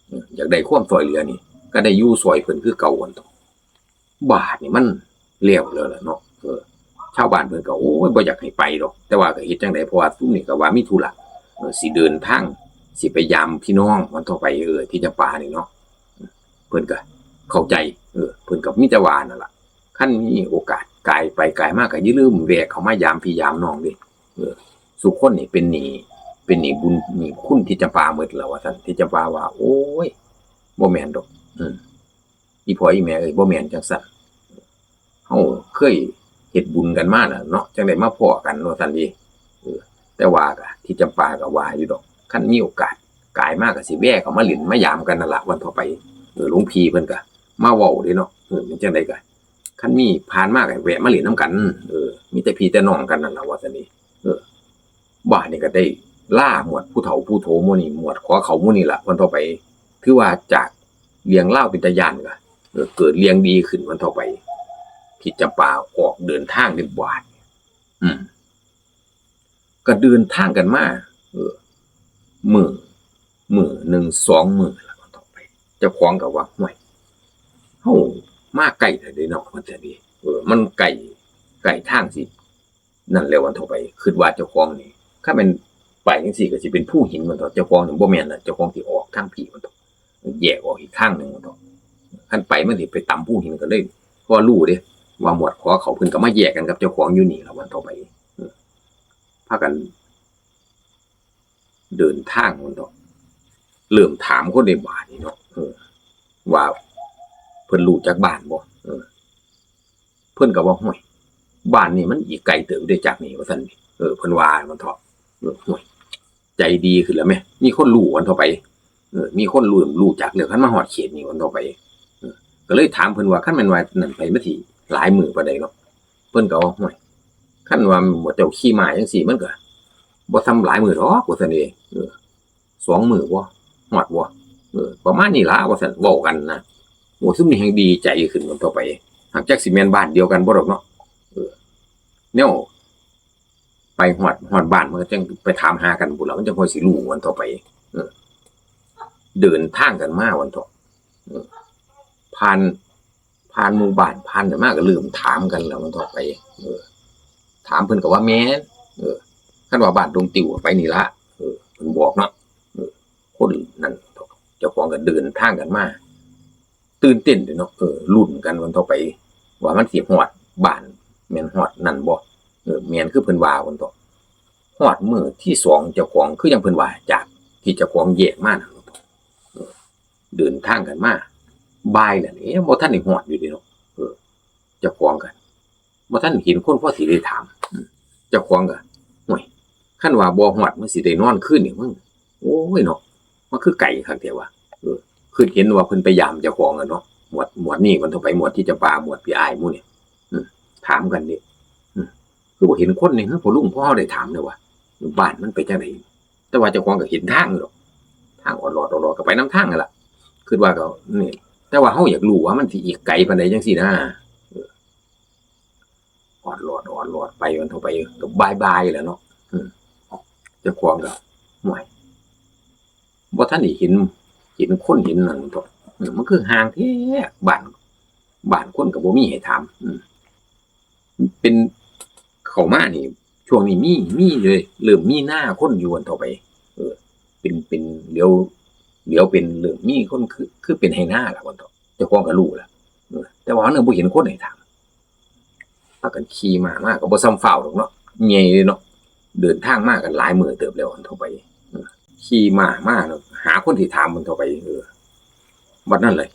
เออ อยากได้ความซ่อยเหลือนี่ ก็ได้อยู่ซ่อยเพิ่นคือเก่าหั่นตั๊ว บาดนี่มันแล้วแล้วล่ะเนาะ เออ ชาวบ้านเพิ่นก็ โอ้ย บ่อยากให้ไปดอก แต่ว่าก็เฮ็ดจั่งใด เพราะว่าซุมนี้ก็ว่ามีธุระ เออ สิเดินทาง สิไปยามพี่น้องวันเถาะไป เออ ทิดจำปานี่เนาะ เพิ่นก็เข้าใจ เออ เพิ่นก็มีแต่ว่านั่นล่ะ คันมีโอกาสกายไปกายมาก็อย่าลืมแวะเข้ามายามพี่ยามน้องเด้ เออ ซุคนนี่เป็นหนี้ เป็นหนี้บุญหนี้คุณทิดจำปาหมดแล้วว่าซั่น ทิดจำปาว่า โอ้ย บ่แม่นดอก อืม อีพ่ออีแม่เอ้ย บ่แม่นจั่งซั้น เฮาเคยเฮ็ดบุญกันมาแล้วเนาะ จั่งได้มาพ้อกันว่าซั่นเด้ เออ แต่ว่าก็ ทิดจำปาก็ว่าอยู่ดอก คันมีโอกาสกายมาก็สิแวะเข้ามาเล่นมายามกันนั่นล่ะวันเถาะไป เออ หลวงพี่เพิ่นก็มาเว้าเด้เนาะ เออ เป็นจั่งใดก็ คันมีผ่านมาก็แวะมาเล่นนำกัน เออ มีแต่พี่แต่น้องกันนั่นล่ะว่าซั่นเด้ เออ บาดนี่ก็ได้ลาหมวดผู้เฒ่าผู้โถหมู่นี่ หมวดขอเขาหมู่นี่ล่ะวันเถาะไป ถือว่าจากเรื่องราวเป็นตาย้านก็ เออ เกิดเรื่องดีขึ้นวันเถาะไป ทิดจำปาออกเดินทางเด้บาด อืม ก็เดินทางกันมา เออ มื้อ มื้อหนึ่งสองมื้อแล้ววันเถาะไป เจ้าของก็ว่า โอ้ย เฮามาไกลแล้วเด้เนาะ ว่าซั่นเด้ เออ มันไกล ไกลทางสิ นั่นแล้ววันเถาะไป คิดว่าเจ้าของนี่ คันแม่นไปจั่งซี้ก็สิเป็นภูหินวันเถาะ เจ้าของนี่บ่แม่นละ เจ้าของสิออกทางพี้วันเถาะ แยกออกอีกทางหนึ่งวันเถาะ คันไปมันสิไปตำภูหินก็เลย เพราะว่ารู้เด้ ว่าหมวดขอเขาเพิ่นก็มาแยกกันกับเจ้าของอยู่นี่ละวันเถาะไป เออ พากันเดินทางวันเถาะ เริ่มถามคนในบ้านนี่เนาะ เออ ว่าเพิ่นรู้จักบ้านบ่ เออ เพิ่นก็ว่า โอ้ย บ้านนี่มันอีกไกลเติบเด้จากนี่ ว่าซั่น เออ เพิ่นว่ามันเถาะ เออ โอ้ย ใจดีขึ้นแล้วแหม มีคนรู้วันเถาะไป เออ มีคนรู้ รู้จักแล้ว คันมาฮอดเขตนี่วันเถาะไป เออ ก็เลยถามเพิ่นว่า คันแม่นว่านั่นไปมาสิหลายมื้อปานใดเนาะ เพิ่นก็ว่า โอ้ย คันว่าหมู่เจ้าขี่ม้าจั่งซี้ มันก็บ่ส่ำหลายมื้อดอก ว่าซั่นเด้ เออ สองมื้อบ่ ฮอดบ่ เออ ประมาณนี้ล่ะ ว่าซั่น เว้ากันนะ โอ้ ซุมนี้แฮ่งดีใจขึ้นวันเถาะไป หากจักสิแม่นบ้านเดียวกันบ่ดอกเนาะ เออ แนว ไปฮอด ฮอดบ้านมันก็จั่งไปถามหากันพู้นล่ะ มันจั่งค่อยสิรู้วันเถาะไป เออ เดินทางกันมาวันเถาะ เออ ผ่าน ผ่านหมู่บ้าน ผ่านนั่นมาก็เริ่มถามกันแล้ววันเถาะไป เออ ถามเพิ่นก็ว่าแม่น เออ คันว่าบ้านดงติวไปนี่ละ เออ เพิ่นบอกเนาะ เออ คนนั่น เจ้าของก็เดินทางกันมา ตื่นเต้นเด้เนาะ เออ ลุ้นกันวันเถาะไป ว่ามันสิฮอดบ้าน แม่นฮอดนั่นบ่ เออ แม่นคือเพิ่นว่าวันเถาะ ฮอดมื้อที่สองเจ้าของ คือจั่งเพิ่นว่า จากที่เจ้าของแยกมานั่น เออ เดินทางกันมา บ่ายแล้ว เอ๊ะ บ่ทันได้ฮอดอยู่เด้เนาะ เออ เจ้าของก็บ่ทันเห็นคนพอสิได้ถาม อืม เจ้าของก็ โอ้ย คันว่าบ่ฮอดมันสิได้นอนคืนนี่มึง โอ้ยเนาะ มันคือไกลคักแท้วะ เออ คือเห็นว่าเพิ่นไปยามเจ้าของอะเนาะ หมวด หมวดนี่มันต้องไป หมวดที่จะปา หมวดพี่อ้ายหมู่นี่ อืม ถามกันนี่ อืม คือบ่เห็นคนนี่ คือพ่อลุง พ่อเฮาได้ถามเลยว่า บ้านมันไปจังได๋ แต่ว่าเจ้าของก็เห็นทางอยู่ดอก ทางออดลอดออดลอดก็ไปนำทางนั่นล่ะ คิดว่าก็นี่ แต่ว่าเฮาอยากรู้ว่ามันสิอีกไกลปานใดจังซี่นะ เออ ออดลอดออดลอดไปมันเท่าไป ก็บ่ายๆ แล้วเนาะ อืม เจ้าของก็ "ห่วย บ่ทันได้เห็น เห็นคนเห็นนั่นดอก อืม มันคือห่างแท้ บ้าน บ้านคนก็บ่มีให้ถาม อืม เป็น เข้ามานี่ ช่วงนี้มี มีเลย เริ่มมีนาคนอยู่ว่าซั่นเถาะไป เออ เป็น เป็น เหลียว เหลียวเป็น เริ่มมีคน คือ คือเป็นไฮ่นาล่ะว่าซั่นเถาะ เจ้าของก็รู้ล่ะ เออ แต่ว่ามันบ่เห็นคนให้ถาม พากันขี่ม้ามา ก็บ่ส่ำฟ้าวดอกเนาะ เมื่อยเด้เนาะ เดินทางมากันหลายมื้อเติบแล้วว่าซั่นเถาะไป เออ ขี่ม้ามาเนาะ หาคนสิถามว่าซั่นเถาะไป เออ บัดนั้นเลย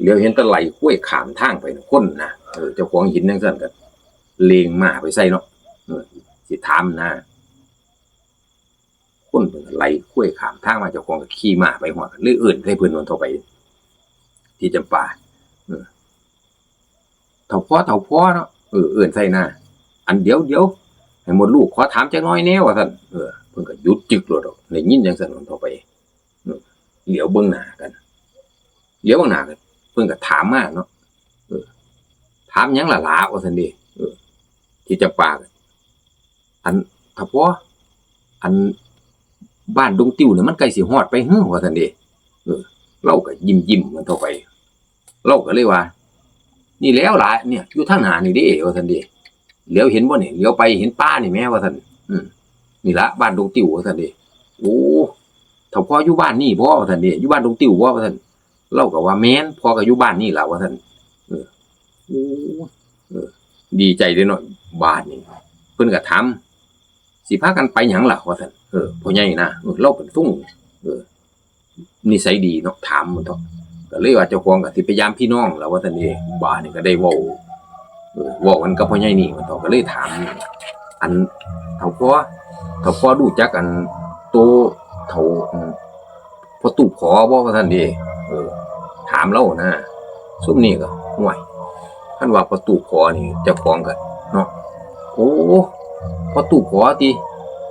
เหลียวเห็นแต่ไล่ควายข้ามทางไปน่ะ คนนะ เออ เจ้าของเห็นจั่งซั้นก็เร่งม้าไปใส่เนาะ เออ สิถามนะ คนเพิ่นก็ไล่ควายข้ามทางมา เจ้าของก็ขี่ม้าไปฮอด เลยเอิ้นใส่เพิ่นว่าซั่นเถาะไป ที่จำปา เออ "เฒ่าพ่อ เฒ่าพ่อ" เนาะ เออ เอิ้นใส่นะ "อัน เดี๋ยว เดี๋ยว ให้มดลูกขอถามจักหน่อยแหน่" ว่าซั่น เออ เพิ่นก็หยุดจึกโลดดอก ได้ยินจั่งซั้นว่าซั่นเถาะไป เออ เหลียวเบิ่งหน้ากัน เหลียวเบิ่งหน้ากัน เพิ่นก็ถามมาเนาะ เออ "ถามหยังล่ะหลา" ว่าซั่นเด้ เออ ที่จำปาก็ "อัน เฒ่าพ่อ อัน บ้านดงติ้วนี่มันใกล้สิฮอดไปหือ" ว่าซั่นเด้ เออ ลาวก็ยิ้มๆ ว่าซั่นเถาะไป ลาวก็เลยว่า "นี่แหล้วหลา เนี่ย อยู่ทางหน้านี่เด้" ว่าซั่นเด้ "เหลียวเห็นบ่นี่ เหลียวไปเห็นป่านี่แหม" ว่าซั่น "อืม นี่ละบ้านดงติ้ว" ว่าซั่นเด้ "โอ้ เฒ่าพ่ออยู่บ้านนี่บ่" ว่าซั่นเด้ "อยู่บ้านดงติ้วบ่" ว่าซั่น ลาวก็ว่า "แม่น พ่อก็อยู่บ้านนี่ล่ะ" ว่าซั่น เออ โอ้ เออ ดีใจเด้เนาะ บาดนี้ เพิ่นก็ถาม "สิพากันไปหยังล่ะ" ว่าซั่น เออ พ่อใหญ่นะ เออ ลาวเป็นซุ่ง เออ นิสัยดีเนาะ ถามมันเถาะ ก็เลยว่าเจ้าของก็สิไปยามพี่น้องล่ะว่าซั่นเด้ บาดนี้ก็ได้เว้า เออ เว้ากันกับพ่อใหญ่นี่มันเถาะ ก็เลยถาม "อัน เฒ่าพ่อ เฒ่าพ่อรู้จักอัน โตเฒ่า อืม พ่อตู้ผอบ่" ว่าซั่นเด้ เออ ถามลาวนะ ซุมนี้ก็ "ห่วย คันว่าพ่อตู้ผอนี่ เจ้าของก็ เนาะ โอ้ พ่อตู้ผอติ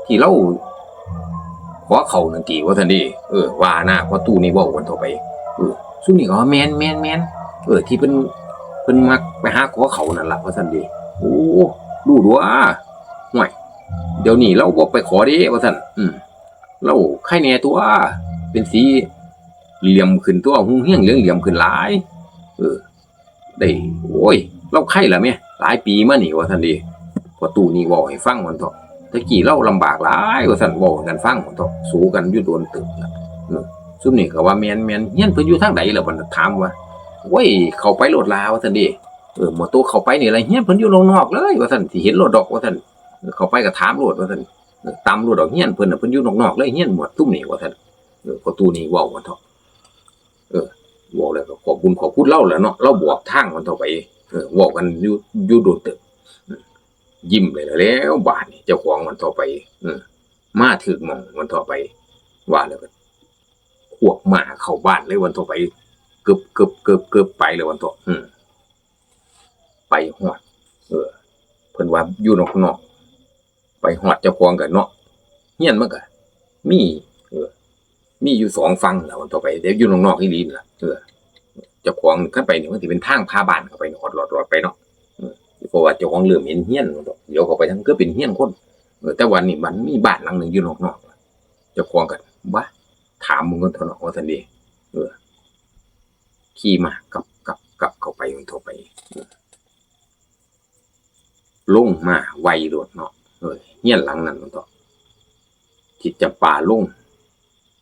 ที่ลาวขอเข้านั่นติ" ว่าซั่นเด้ เออ ว่านะ พ่อตู้นี่เว้ากันเถาะไป เออ ซุมนี้ก็ว่า "แม่น แม่น แม่น เออ ที่เพิ่น เพิ่นมักไปหาขอเข้านั่นล่ะ" ว่าซั่นเด้ "โอ้ รู้ดัว ห่วย เดี๋ยวนี้ลาวบ่ไปขอเด้" ว่าซั่น อืม ลาวไคแหน่ตั่ว เป็นสีเหลืองขึ้นตั่ว ฮุงเฮงเหลืองเหลืองขึ้นหลาย เออ ได้ โอ้ย ลาวไคล่ะแหม หลายปีมานี่ ว่าซั่นเด้ พ่อตู้นี่เว้าให้ฟังว่าซั่นเถาะ แต่กี้ลาวลำบากหลาย ว่าซั่น เว้าให้กันฟังว่าซั่นเถาะ สู้กันอยู่โดนเติบล่ะ เออ ซุมนี้ก็ว่า "แม่น แม่น เฮือนเพิ่นอยู่ทางใดล่ะ" บัดนั้นถามว่า "โอ้ย เข้าไปโลดล่ะ" ว่าซั่นเด้ เออ หมวดโตเข้าไปนี่ล่ะ "เฮือนเพิ่นอยู่นอกๆ เลย" ว่าซั่น "สิเห็นโลดดอก" ว่าซั่น เออ "เข้าไปก็ถามโลด" ว่าซั่น เออ "ต่ำโลดดอก เฮือนเพิ่นน่ะ เพิ่นอยู่นอกๆ เลย เฮือนหมวดซุมนี่" ว่าซั่น เออ พ่อตู้นี่เว้าว่าซั่นเถาะ เออ เว้าแล้วก็ขอบบุญขอบคุณลาวแหละเนาะ ลาวบอกทางว่าซั่นเถาะไป เออ เว้ากันอยู่ อยู่โดนเติบ อืม ยิ้มเลยล่ะ แล้วบาดนี้เจ้าของว่าซั่นเถาะไป เออ มาถืกหม่องว่าซั่นเถาะไป ว่าแล้วก็ ควบม้าเข้าบ้านเลยว่าซั่นเถาะไป กึบ กึบ กึบ กึบ ไปเลยว่าซั่นเถาะ อืม ไปฮอด เออ เพิ่นว่าอยู่นอกๆ ไปฮอดเจ้าของก็เนาะ เฮือนมันก็มี เออ มีอยู่สองฝั่งล่ะว่าซั่นเถาะไป แต่อยู่นอกๆ อีหลีนั่นล่ะ เออ เจ้าของคันไปนี่มันสิเป็นทางพาบ้านเข้าไปนี่ ออดลอดๆ ไปเนาะ เออ เพราะว่าเจ้าของเริ่มเห็นเฮือนว่าซั่นเถาะ เดี๋ยวเข้าไปทางคือเป็นเฮือนคน เออ แต่ว่านี่มันมีบ้านหลังหนึ่งอยู่นอกๆ เจ้าของก็ "ว้า ถามมึงก่อนเถาะเนาะ" ว่าซั่นเด้ เออ ขี่ม้ากับ กับ กับเข้าไปว่าซั่นเถาะไป เออ ลงมาไวโลดเนาะ เออ เฮือนหลังนั้นว่าซั่นเถาะ ที่จำปาลง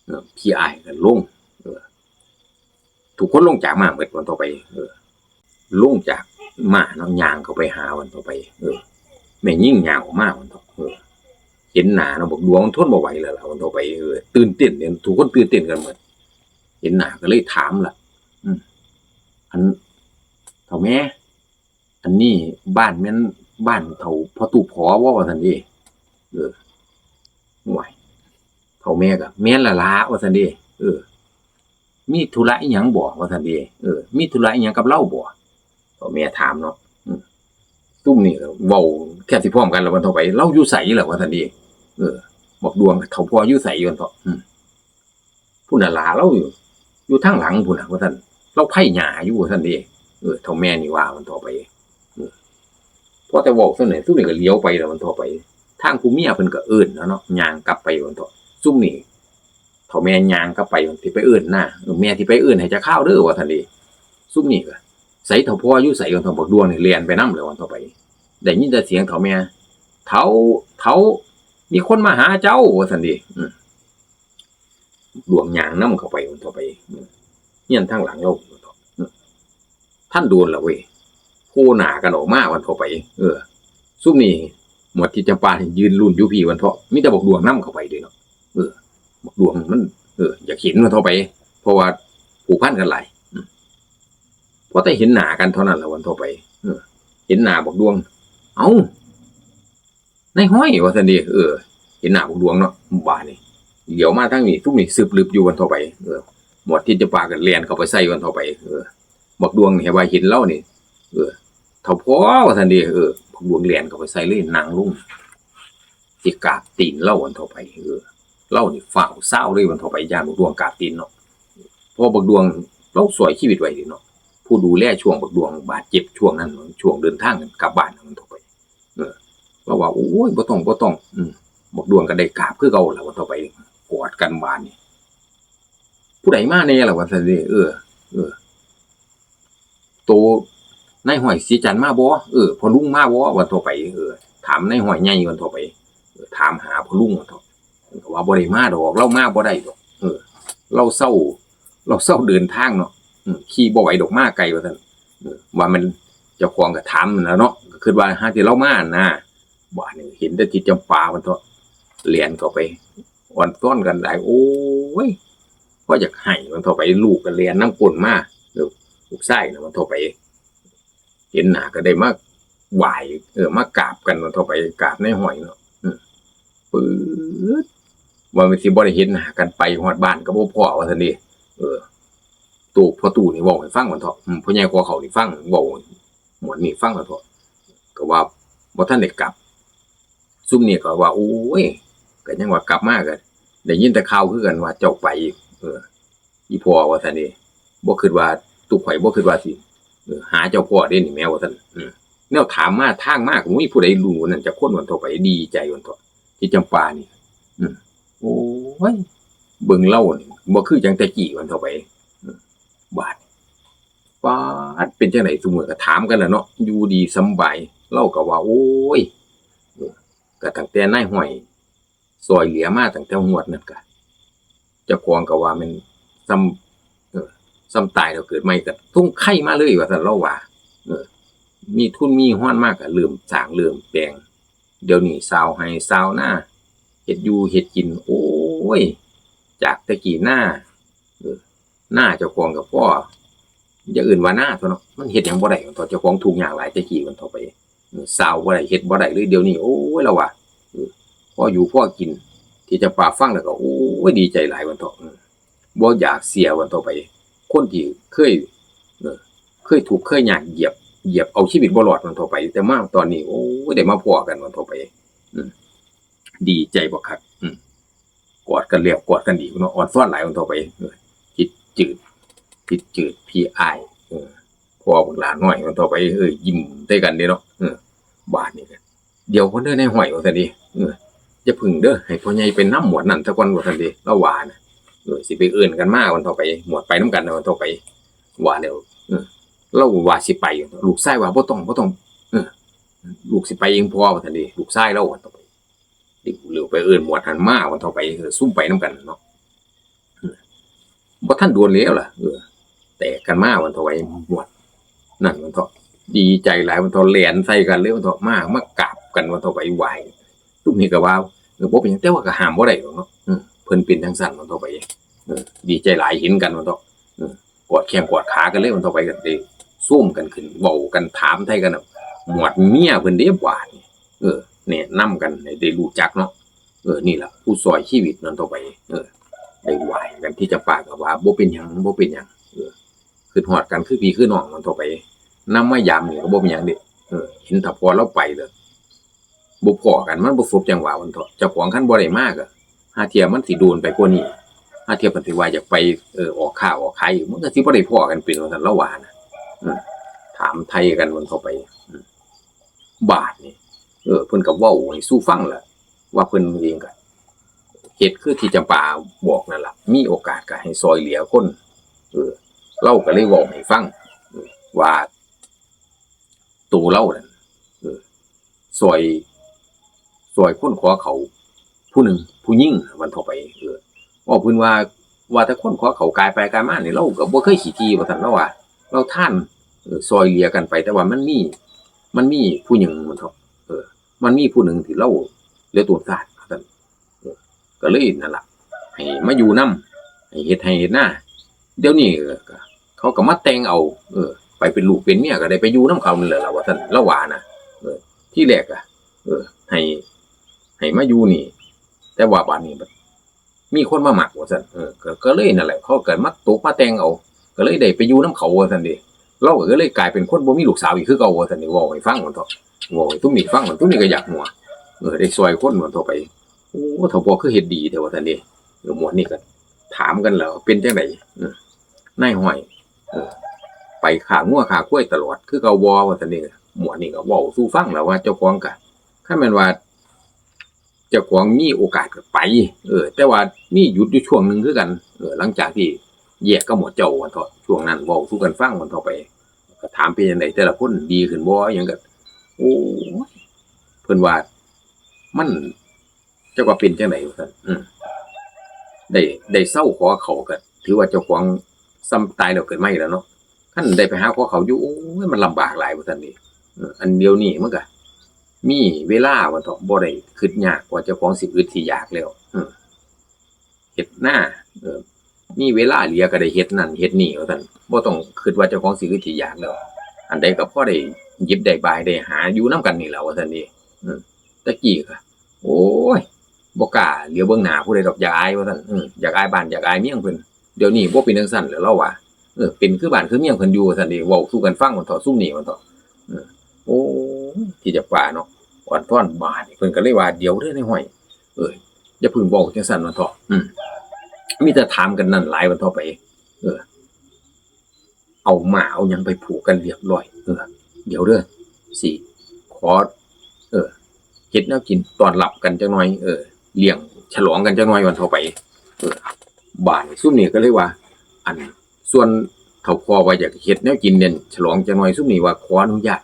เออ พี่อ้ายก็ลง เออ ทุกคนลงจากม้าหมดว่าซั่นเถาะไป เออ ลงจากม้าเนาะ ย่างเข้าไปหาว่าซั่นเถาะไป เออ แม่ญิงย่างออกมาว่าซั่นเถาะ เออ เห็นหน้าเนาะ บักดวงมันทนบ่ไหวแล้วล่ะว่าซั่นเถาะไป เออ ตื่นเต้นเนี่ย ทุกคนตื่นเต้นกันหมด เห็นหน้าก็เลยถามล่ะ อืม "อัน เฒ่าแม่ อันนี้บ้านแม่นบ้านเฒ่าพ่อตู้ผอบ่" ว่าซั่นเด้ เออ "ห่วย เฒ่าแม่ก็ แม่นล่ะล่ะ" ว่าซั่นเด้ เออ มีธุระอีหยังบ่ ว่าซั่นเด้ เออ มีธุระอีหยังกับลาวบ่ เฒ่าแม่ถามเนาะ อืม ซุมนี่ก็เว้าแทบสิพร้อมกันแล้ว วันต่อไป ลาวอยู่ไสล่ะ ว่าซั่นเด้ เออ บักดวง เฒ่าพ่ออยู่ไส วันต่อ อืม พุ้นน่ะล่ะ ลาวอยู่ อยู่ทางหลังพุ้นน่ะ ว่าซั่น ลาวไผหญ้าอยู่ ว่าซั่นเด้ เออ เฒ่าแม่นี่ว่า วันต่อไป เออ พอแต่เว้าเท่านั้น ซุมนี่ก็เหลียวไปแล้ว วันต่อไป ทางผู้เมียเพิ่นก็เอิ้นแล้วเนาะ ย่างกลับไป วันต่อ ซุมนี่ เฒ่าแม่ย่างกลับไป สิไปเอิ้นนา เออ แม่สิไปเอิ้นให้จักคราวเด้อ ว่าซั่นเด้ ซุมนี่ก็ ไสเฒ่าพ่ออยู่ไส วันต่อ บักดวงนี่แล่นไปนำแล้ว วันต่อไป ได้ยินแต่เสียงเฒ่าแม่ เฒ่า เฒ่า มีคนมาหาเจ้า ว่าซั่นเด้ อืม ดวงย่างนำเข้าไป วันต่อไป อืม เฮียนทางหลังลาว อืม ทันโดนละเว้ย โผล่หน้ากันออกมา วันต่อไป เออ ซุมนี่ หมวดทิดจำปานี่ยืนลุ้นอยู่พี้ วันต่อ มีแต่บักดวงนำเข้าไปเด้เนาะ เออ บักดวงมัน เออ อยากเห็น วันต่อไป เพราะว่าผูกพันกันหลาย อืม พอแต่เห็นหน้ากันเท่านั้นล่ะ วันต่อไป เออ เห็นหน้าบักดวง เอ้า นายฮ้อย ว่าซั่นเด้ เออ เห็นหน้าบักดวงเนาะ บาดนี่ เหลียวมาทางนี้ ซุมนี่สืบลึบอยู่ วันต่อไป เออ หมวดทิดจำปาก็แล่นเข้าไปใส่ วันต่อไป เออ บักดวงนี่ให้ว่าเห็นลาวนี่ เออ เฒ่าพ่อ ว่าซั่นเด้ เออ บักดวงแล่นเข้าไปใส่เลย นั่งลง สิกราบตีนลาว วันต่อไป เออ ลาวนี่ฟ้าวซาวเลย วันต่อไป ย้านบักดวงกราบตีนเนาะ เพราะบักดวงลาวซ่อยชีวิตไว้เด้เนาะ ผู้ดูแลช่วงบักดวงบาดเจ็บช่วงนั้น ช่วงเดินทางกลับบ้าน วันต่อไป เออ ลาวว่า โอ้ย บ่ต้อง บ่ต้อง อืม บักดวงก็ได้กราบคือเก่าล่ะ วันต่อไป กอดกันบาดนี่ ผู้ใดมาแน่ล่ะ ว่าซั่นเด้ เออ เออ โตนายฮ้อยศรีจันทร์มาบ่ เออ พ่อลุงมาบ่ วันต่อไป เออ ถามนายฮ้อยใหญ่ วันต่อไป เออ ถามหาพ่อลุง วันต่อ เพิ่นก็ว่าบ่ได้มาดอก ลาวมาบ่ได้ดอก เออ ลาวเซา ลาวเซาเดินทางเนาะ อืม ขี่บ่ไหวดอก มาไกล ว่าซั่น เออ ว่ามันเจ้าของก็ถามนั่นล่ะเนาะ ก็คิดว่าหาที่ลาวมาหั่นนะ บาดนี่เห็นแต่ทิดจำปา วันต่อ แล่นเข้าไป อ่อนซ้อนกันหลาย โอ้ย พออยากไห้ วันต่อไป ลูกก็แล่นนำก้นมา เออ ลูกชายน่ะ วันต่อไป เห็นหน้าก็ได้มาไหว้ เออ มากราบกัน วันต่อไป กราบนายฮ้อยเนาะ อืม ปื๊ด ว่ามันสิบ่ได้เห็นหน้ากัน ไปฮอดบ้านก็บ่พ้อ ว่าซั่นเด้ เออ ตู้ พ่อตู้นี่เว้าให้ฟัง วันต่อ อืม พ่อใหญ่ขอเขานี่ฟัง เว้าหมวดนี่ฟัง วันต่อ ก็ว่าบ่ทันได้กลับ ซุมนี่ก็ว่า โอ้ย ก็ยังว่ากลับมาก็ได้ยินแต่ข่าวคือกันว่าเจ้าไป เออ อีพ่อ ว่าซั่นเด้ บ่คิดว่า ตุ๊กข่อยบ่คิดว่าสิ เออ หาเจ้าพ่อเด้นี่แหม ว่าซั่น อืม แนวถามมาทางมาก็บ่มีผู้ใดรู้นั่นจักคน วันต่อไป ดีใจ วันต่อ ทิดจำปานี่ อืม โอ้ย เบิ่งลาวนี่บ่คือจังแต่กี้ วันต่อไป อืม บาด ป๊าด เป็นจังได๋ ซุมื้อก็ถามกันล่ะเนาะ อยู่ดีสำบาย ลาวก็ว่า โอ้ย เออ ก็ตั้งแต่นายฮ้อยซ่อยเหลือมาตั้งแต่งวดนั้นก็ เจ้าของก็ว่าแม่นส่ำ เออ ส่ำตายแล้วเกิดใหม่ ก็ส่งไข่มาเลย ว่าซั่น ลาวว่า เออ มีทุนมีฮอนมาก็เริ่มสร้างเริ่มแปลง เดี๋ยวนี้ชาวไร่ชาวนา เฮ็ดอยู่เฮ็ดกิน โอ้ย จากแต่กี้นา เออ นาเจ้าของก็พอ อย่าเอิ้นว่านาเถาะเนาะ มันเฮ็ดหยังบ่ได้ ตอนเจ้าของทุกข์ยากหลายแต่กี้ วันต่อไป เออ ชาวบ่ได้ เฮ็ดบ่ได้เลย เดี๋ยวนี้ โอ้ย ลาวว่า เออ พออยู่พอกิน ทิดจำปาฟังแล้วก็ โอ้ย ดีใจหลาย วันต่อ เออ บ่อยากเสีย วันต่อไป คนที่เคย เออ เคยทุกข์เคยยาก เหยียบ เหยียบเอาชีวิตบ่รอด วันต่อไป แต่มาตอนนี้ โอ้ย ได้มาพ้อกัน วันต่อไป อืม ดีใจบักคัก อืม กอดกันแล้วกอดกันอีกเนาะ อ่อนซ้อนหลาย วันต่อไป เออ จิตจืด จิตจืด พี่อ้าย เออ พ่อบักหลาน้อย วันต่อไป เออ ยิ้มใส่กันเด้เนาะ เออ บาดนี่ก็ เดี๋ยวก่อนเด้อนายฮ้อย ว่าซั่นเด้ เออ อย่าพึ่งเด้อ ให้พ่อใหญ่ไปนำหมวดนั่นซะก่อน ว่าซั่นเด้ ลาวว่านะ เออ สิไปเอิ้นกันมา วันต่อไป หมวดไปนำกันนะ วันต่อไป ว่าแล้ว เออ ลาวว่าสิไป ลูกชายว่า บ่ต้อง บ่ต้อง เออ ลูกสิไปเองพ่อ ว่าซั่นเด้ ลูกชายลาว วันต่อไป เหลียวไปเอิ้นหมวดหั้นมา วันต่อไป เออ ซุมไปนำกันเนาะ บ่ทันโดนแล้วล่ะ เออ แตกกันมา วันต่อไป หมวดนั่น วันต่อ ดีใจหลาย วันต่อ แล่นใส่กันเลย วันต่อ มา มากราบกัน วันต่อไป ไหว้ ซุมนี้ก็ว่า เออ บ่เป็นหยัง แต่ว่าก็ห้ามบ่ได้ดอกเนาะ อืม เพิ่นเป็นจั่งซั้น วันต่อไป เออ ดีใจหลาย เห็นกัน วันต่อ เออ กอดแข้งกอดขากันเลย วันต่อไปก็ได้โซมกันขึ้น เว้ากันถามไถ่กันน่ะ หมวดเมียเพิ่นเด้ บาดนี่ เออ แนะนำกันให้ได้รู้จักเนาะ เออ นี่ล่ะ ผู้ซ่อยชีวิต วันต่อไป เออ ได้ไหว้กัน ที่จำปาก็ว่าบ่เป็นหยัง บ่เป็นหยัง เออ คิดฮอดกันคือพี่คือน้อง ว่าซั่นเถาะไป นำมายามนี่ก็บ่เป็นหยังเด้ เออ เห็นถ้าพ่อลาวไปแล้วบ่พ้อกัน มันบ่สบจังหวะ ว่าซั่นเถาะ เจ้าของคันบ่ได้มาก็ ห่าเทื่อมันสิโดนไปกว่านี้ ห่าเทื่อเพิ่นสิว่าอยากไป เออ ออกค้าออกขายอีก มันก็สิบ่ได้พ้อกันเป็น ว่าซั่น ลาวว่านะ อืม ถามไถ่กัน ว่าซั่นเถาะไป อืม บาดนี่ เออ เพิ่นก็เว้าให้สู่ฟังล่ะ ว่าเพิ่นเองก็เฮ็ดคือที่จำปาบอกนั่นล่ะ มีโอกาสก็ให้ซ่อยเหลือคน เออ ลาวก็เลยเว้าให้ฟัง เออ ว่า โตลาวนั่น เออ ซ่อย ซ่อยคนขอข้าวผู้หนึ่ง ผู้หญิง ว่าซั่นเถาะไป เออ เว้าเพิ่นว่า ว่าแต่คนขอข้าว กายไปกายมานี่ ลาวก็บ่เคยขี้ถี่ ว่าซั่น ลาวว่า ลาวทาน เออ ซ่อยเหลือกันไป แต่ว่ามันมี มันมีผู้หนึ่ง ว่าซั่นเถาะ เออ มันมีผู้หนึ่งที่ลาวเหลือโตนขาด ว่าซั่น เออ ก็เลยนั่นล่ะ ให้มาอยู่นำ ให้เฮ็ดไฮ่เฮ็ดนา เดี๋ยวนี้ก็ เขาก็มาแต่งเอา เออ ไปเป็นลูกเป็นเมียก็ได้ไปอยู่นำเขานั่นแหละล่ะ ว่าซั่น ลาวว่านะ เออ ทีแรกอะ เออ ให้ ให้มาอยู่นี่ แต่ว่าบาดนี้บัดมีคนมามัก ว่าซั่น เออ ก็ ก็เลยนั่นแหละ เขาก็มาตกมาแต่งเอา ก็เลยได้ไปอยู่นำเขา ว่าซั่นเด้ ลาวก็เลยกลายเป็นคนบ่มีลูกสาวอีกคือเก่า ว่าซั่นเด้ เว้าให้ฟัง ว่าซั่นเถาะ เว้าให้ซุมนี้ฟัง ซุมนี้ก็อยากหัว เออ ได้ซ่อยคน ว่าซั่นเถาะไป โอ้ เฒ่าพ่อคือเฮ็ดดีแท้ ว่าซั่นเด้ เออ หมวดนี้ก็ถามกันแล้ว เป็นจั่งใด เออ นายฮ้อย เออ ไปฆ่างัวฆ่าควายตลอดคือเก่าบ่ ว่าซั่นเด้ หมวดนี้ก็เว้าสู่ฟังแล้วว่าเจ้าของก็ คันแม่นว่า เจ้าของมีโอกาสก็ไป เออ แต่ว่ามีหยุดอยู่ช่วงหนึ่งคือกัน เออ หลังจากที่แยกกับหมวดเจ้า ว่าซั่นเถาะ ช่วงนั้นเว้าสู่กันฟัง ว่าซั่นเถาะไป ก็ถามเป็นจั่งใด แต่ละคนดีขึ้นบ่ อิหยังก็ โอ้ย เพิ่นว่า มัน จักว่าเป็นจั่งใด ว่าซั่น อืม ได้ ได้เซาขอข้าวก็ถือว่าเจ้าของส่ำตายแล้วเกิดใหม่แล้วเนาะ คันได้ไปหาขอข้าวอยู่ โอ้ย มันลำบากหลาย ว่าซั่นเด้ เออ อันเดี๋ยวนี้มันก็มีเวลา ว่าเถาะ บ่ได้คิดยากว่าเจ้าของสิอึดสิอยากแล้ว เออ เฮ็ดนา เออ มีเวลาเหลือก็ได้เฮ็ดนั่นเฮ็ดนี่ ว่าซั่น บ่ต้องคิดว่าเจ้าของสิอึดสิอยากแล้ว อันใดก็พอได้หยิบได้บาย ได้หาอยู่นำกันนี่แหละ ว่าซั่นเด้ เออ แต่กี้ก็ โอ้ย บ่กล้าเหลียวเบิ่งหน้าผู้ใดดอก อยากอาย ว่าซั่น เออ อยากอายบ้านอยากอายเมืองเพิ่น เดี๋ยวนี้บ่เป็นจั่งซั้นแล้ว ลาวว่า เออ เป็นคือบ้านคือเมืองเพิ่นอยู่ ว่าซั่นเด้ เว้าสู่กันฟัง ว่าซั่นเถาะ ซุมนี้ ว่าซั่นเถาะ เออ โอ้ย ที่จำปาเนาะ อ่อนซ้อน บาดนี้เพิ่นก็เลยว่า เดี๋ยวเด้อนายฮ้อย เออ อย่าเพิ่งเว้าจั่งซั้น ว่าซั่นเถาะ อืม มีแต่ถามกันนั่นหลาย ว่าซั่นเถาะไป เออ เอาม้าเอาหยังไปผูกกันเรียบร้อย เออ เดี๋ยวเด้อ สิขอ เออ เฮ็ดแนวกินต้อนรับกันจักหน่อย เออ เลี้ยงฉลองกันจักหน่อย ว่าซั่นเถาะไป เออ บาดนี้ซุมนี้ก็เลยว่า อัน ส่วนเฒ่าพ่อว่าอยากเฮ็ดแนวกินเลี้ยงฉลองจักหน่อย ซุมนี้ว่าขออนุญาต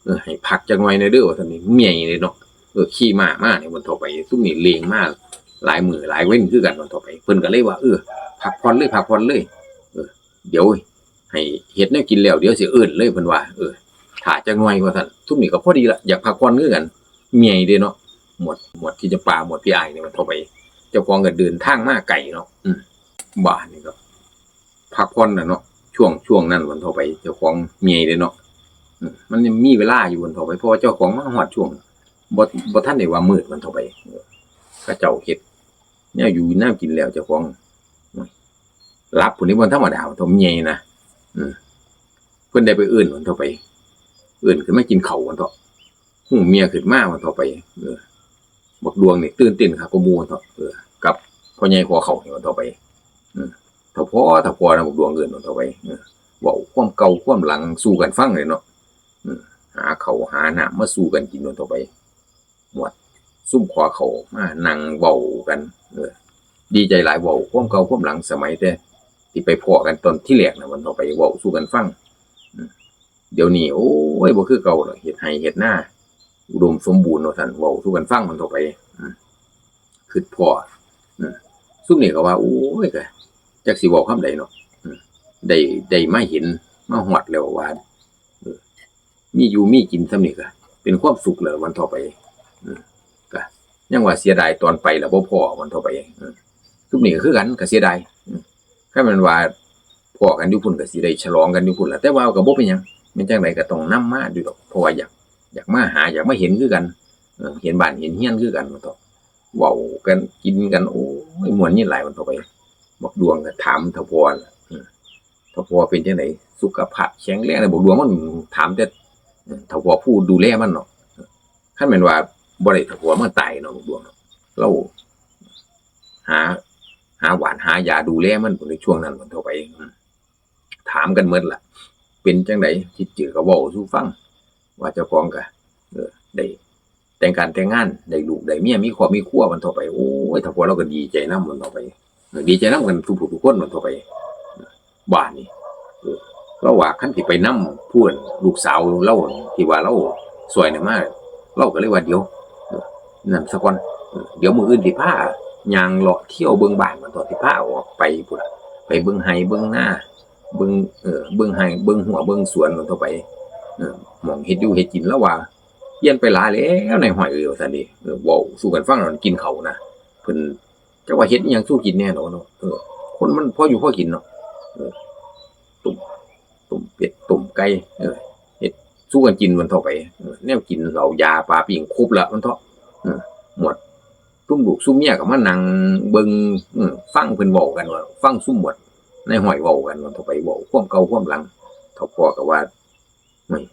เออ ให้พักจักหน่อยแหน่เด้อ ว่าซั่นนี่ เมื่อยเลยเนาะ เออ ขี่ม้ามานี่ ว่าซั่นเถาะไป ซุมนี้เร่งมาหลายมื้อหลายเว็นคือกัน ว่าซั่นเถาะไป เพิ่นก็เลยว่า เออ พักผ่อนเลย พักผ่อนเลย เออ เดี๋ยวให้เฮ็ดแนวกินแล้ว เดี๋ยวสิเอิ้นเลย เพิ่นว่า เออ ถ้าจักหน่อย ว่าซั่น ซุมนี้ก็พอดีละ อยากพักผ่อนคือกัน เมื่อยเด้เนาะ หมวด หมวดที่จำปา หมวดพี่อ้ายนี่ ว่าซั่นเถาะไป เจ้าของก็เดินทางมาไกลเนาะ อืม บาดนี้ก็ พักผ่อนน่ะเนาะ ช่วง ช่วงนั้น ว่าซั่นเถาะไป เจ้าของเมื่อยเด้เนาะ อืม มันยังมีเวลาอยู่ ว่าซั่นเถาะไป เพราะว่าเจ้าของมาฮอดช่วง บ่ บ่ทันได้ว่ามืด ว่าซั่นเถาะไป เออ เขาเจ้าเฮ็ดแนวอยู่แนวกินแล้ว เจ้าของหลับพู้นนี่ บ่ธรรมดา ว่าซั่นเถาะ เมื่อยนะ อืม เพิ่นได้ไปเอิ้น ว่าซั่นเถาะไป เอิ้นขึ้นมากินข้าว ว่าซั่นเถาะ ฮู้เมียขึ้นมา ว่าซั่นเถาะไป เออ บักดวงนี่ตื่นเต้นคักกว่าหมู่ ว่าซั่นเถาะ เออ กับพ่อใหญ่ขอข้าวนี่ ว่าซั่นเถาะไป เออ เฒ่าพ่อ เฒ่าพ่อนะ บักดวงเอิ้น ว่าซั่นเถาะไป เออ เว้าความเก่าความหลังสู่กันฟังเลยเนาะ เออ หาข้าวหาน้ำมาสู่กันกิน ว่าซั่นเถาะไป หมวดซุมขอข้าวมานั่งเว้ากัน เออ ดีใจหลาย เว้าความเก่าความหลังสมัยแต่ที่ไปพ้อกันตอนที่แรกนะ ว่าซั่นเถาะไป เว้าสู่กันฟัง อืม เดี๋ยวนี้ โอ้ย บ่คือเก่าแล้ว เฮ็ดไฮ่เฮ็ดนา อุดมสมบูรณ์ ว่าซั่น เว้าสู่กันฟัง ว่าซั่นเถาะไป อืม คิดพ้อ อืม ซุมนี้ก็ว่า โอ้ย ก็จักสิเว้าคำใดเนาะ อืม ได้ ได้มาเห็น มาฮอดแล้วว่า เออ มีอยู่มีกินส่ำนี้ก็เป็นความสุขแล้ว ว่าซั่นเถาะไป อืม ก็ยังว่าเสียดายตอนไปแล้วบ่พ้อ ว่าซั่นเถาะไป อืม ซุมนี้ก็คือกัน ก็เสียดาย อืม คันแม่นว่าพ้อกันอยู่พุ้นก็สิได้ฉลองกันอยู่พุ้นล่ะ แต่ว่าก็บ่เป็นหยัง แม่นจั่งใดก็ต้องนำมาอยู่ดอก เพราะว่าอยาก อยากมาหา อยากมาเห็นคือกัน เออ เห็นบ้านเห็นเรือนคือกัน ว่าซั่นเถาะ เว้ากัน กินกัน โอ้ย ม่วนยินหลาย ว่าซั่นเถาะไป บักดวงก็ถามเฒ่าพ่อน่ะ อืม เฒ่าพ่อเป็นจั่งใด สุขภาพแข็งแรงเลย บักดวงมันถามแต่ อืม เฒ่าพ่อผู้ดูแลมันเนาะ คันแม่นว่าบ่ได้เฒ่าพ่อมันตายเนาะ บักดวงเนาะ ลาวหา หาหว่านหายาดูแลมันในช่วงนั้น บัดเฒ่าไป อืม ถามกันหมดล่ะ เป็นจั่งใด จิตจือก็เว้าสู่ฟัง ว่าเจ้าของก็ เออ ได้แต่งการแต่งงาน ได้ลูกได้เมีย มีครอบมีครัว บัดเฒ่าไป โอ้ย เฒ่าพ่อลาวก็ดีใจนำ บัดเฒ่าไป เออ ดีใจนำกันทุกผู้ทุกคน บัดเฒ่าไป บาดนี้ เออ ลาวว่าคันสิไปนำผู้ลูกสาวลาวที่ว่าลาวซ่อยนั่นมา ลาวก็เลยว่า เดี๋ยว เออ นั่นซะก่อน เออ เดี๋ยวมื้ออื่นสิพาย่างเลาะเที่ยวเบิ่งบ้าน บัดเฒ่า สิพาออกไปพู้นล่ะ ไปเบิ่งไฮ่เบิ่งนา เบิ่ง เออ เบิ่งไฮ่เบิ่งฮวเบิ่งสวน บัดเฒ่าไป เออ หม่องเฮ็ดอยู่เฮ็ดกิน ลาวว่า เปลี่ยนไปหลายแล้วนายฮ้อยเอ้ย ว่าซั่นเด้ เออ เว้าสู่กันฟังตอนกินข้าวนะ เพิ่นจักว่าเฮ็ดอิหยังสู่กินแน่เนาะ เออ คนมันพออยู่พอกินเนาะ เออ ต้ม ต้มเป็ด ต้มไก่ เออ เฮ็ดสู่กันกิน บัดเฒ่าไป เออ แนวกินเหล้ายาปลาปิ้งครบละ บัดเฒ่า เออ หมวด ซุมลูกซุมเมียก็มานั่งเบิ่ง เออ ฟังเพิ่นเว้ากันว่า ฟังซุมหมวดนายฮ้อยเว้ากัน บัดเฒ่าไป เว้าความเก่าความหลัง เฒ่าพ่อก็ว่า เฮ้ย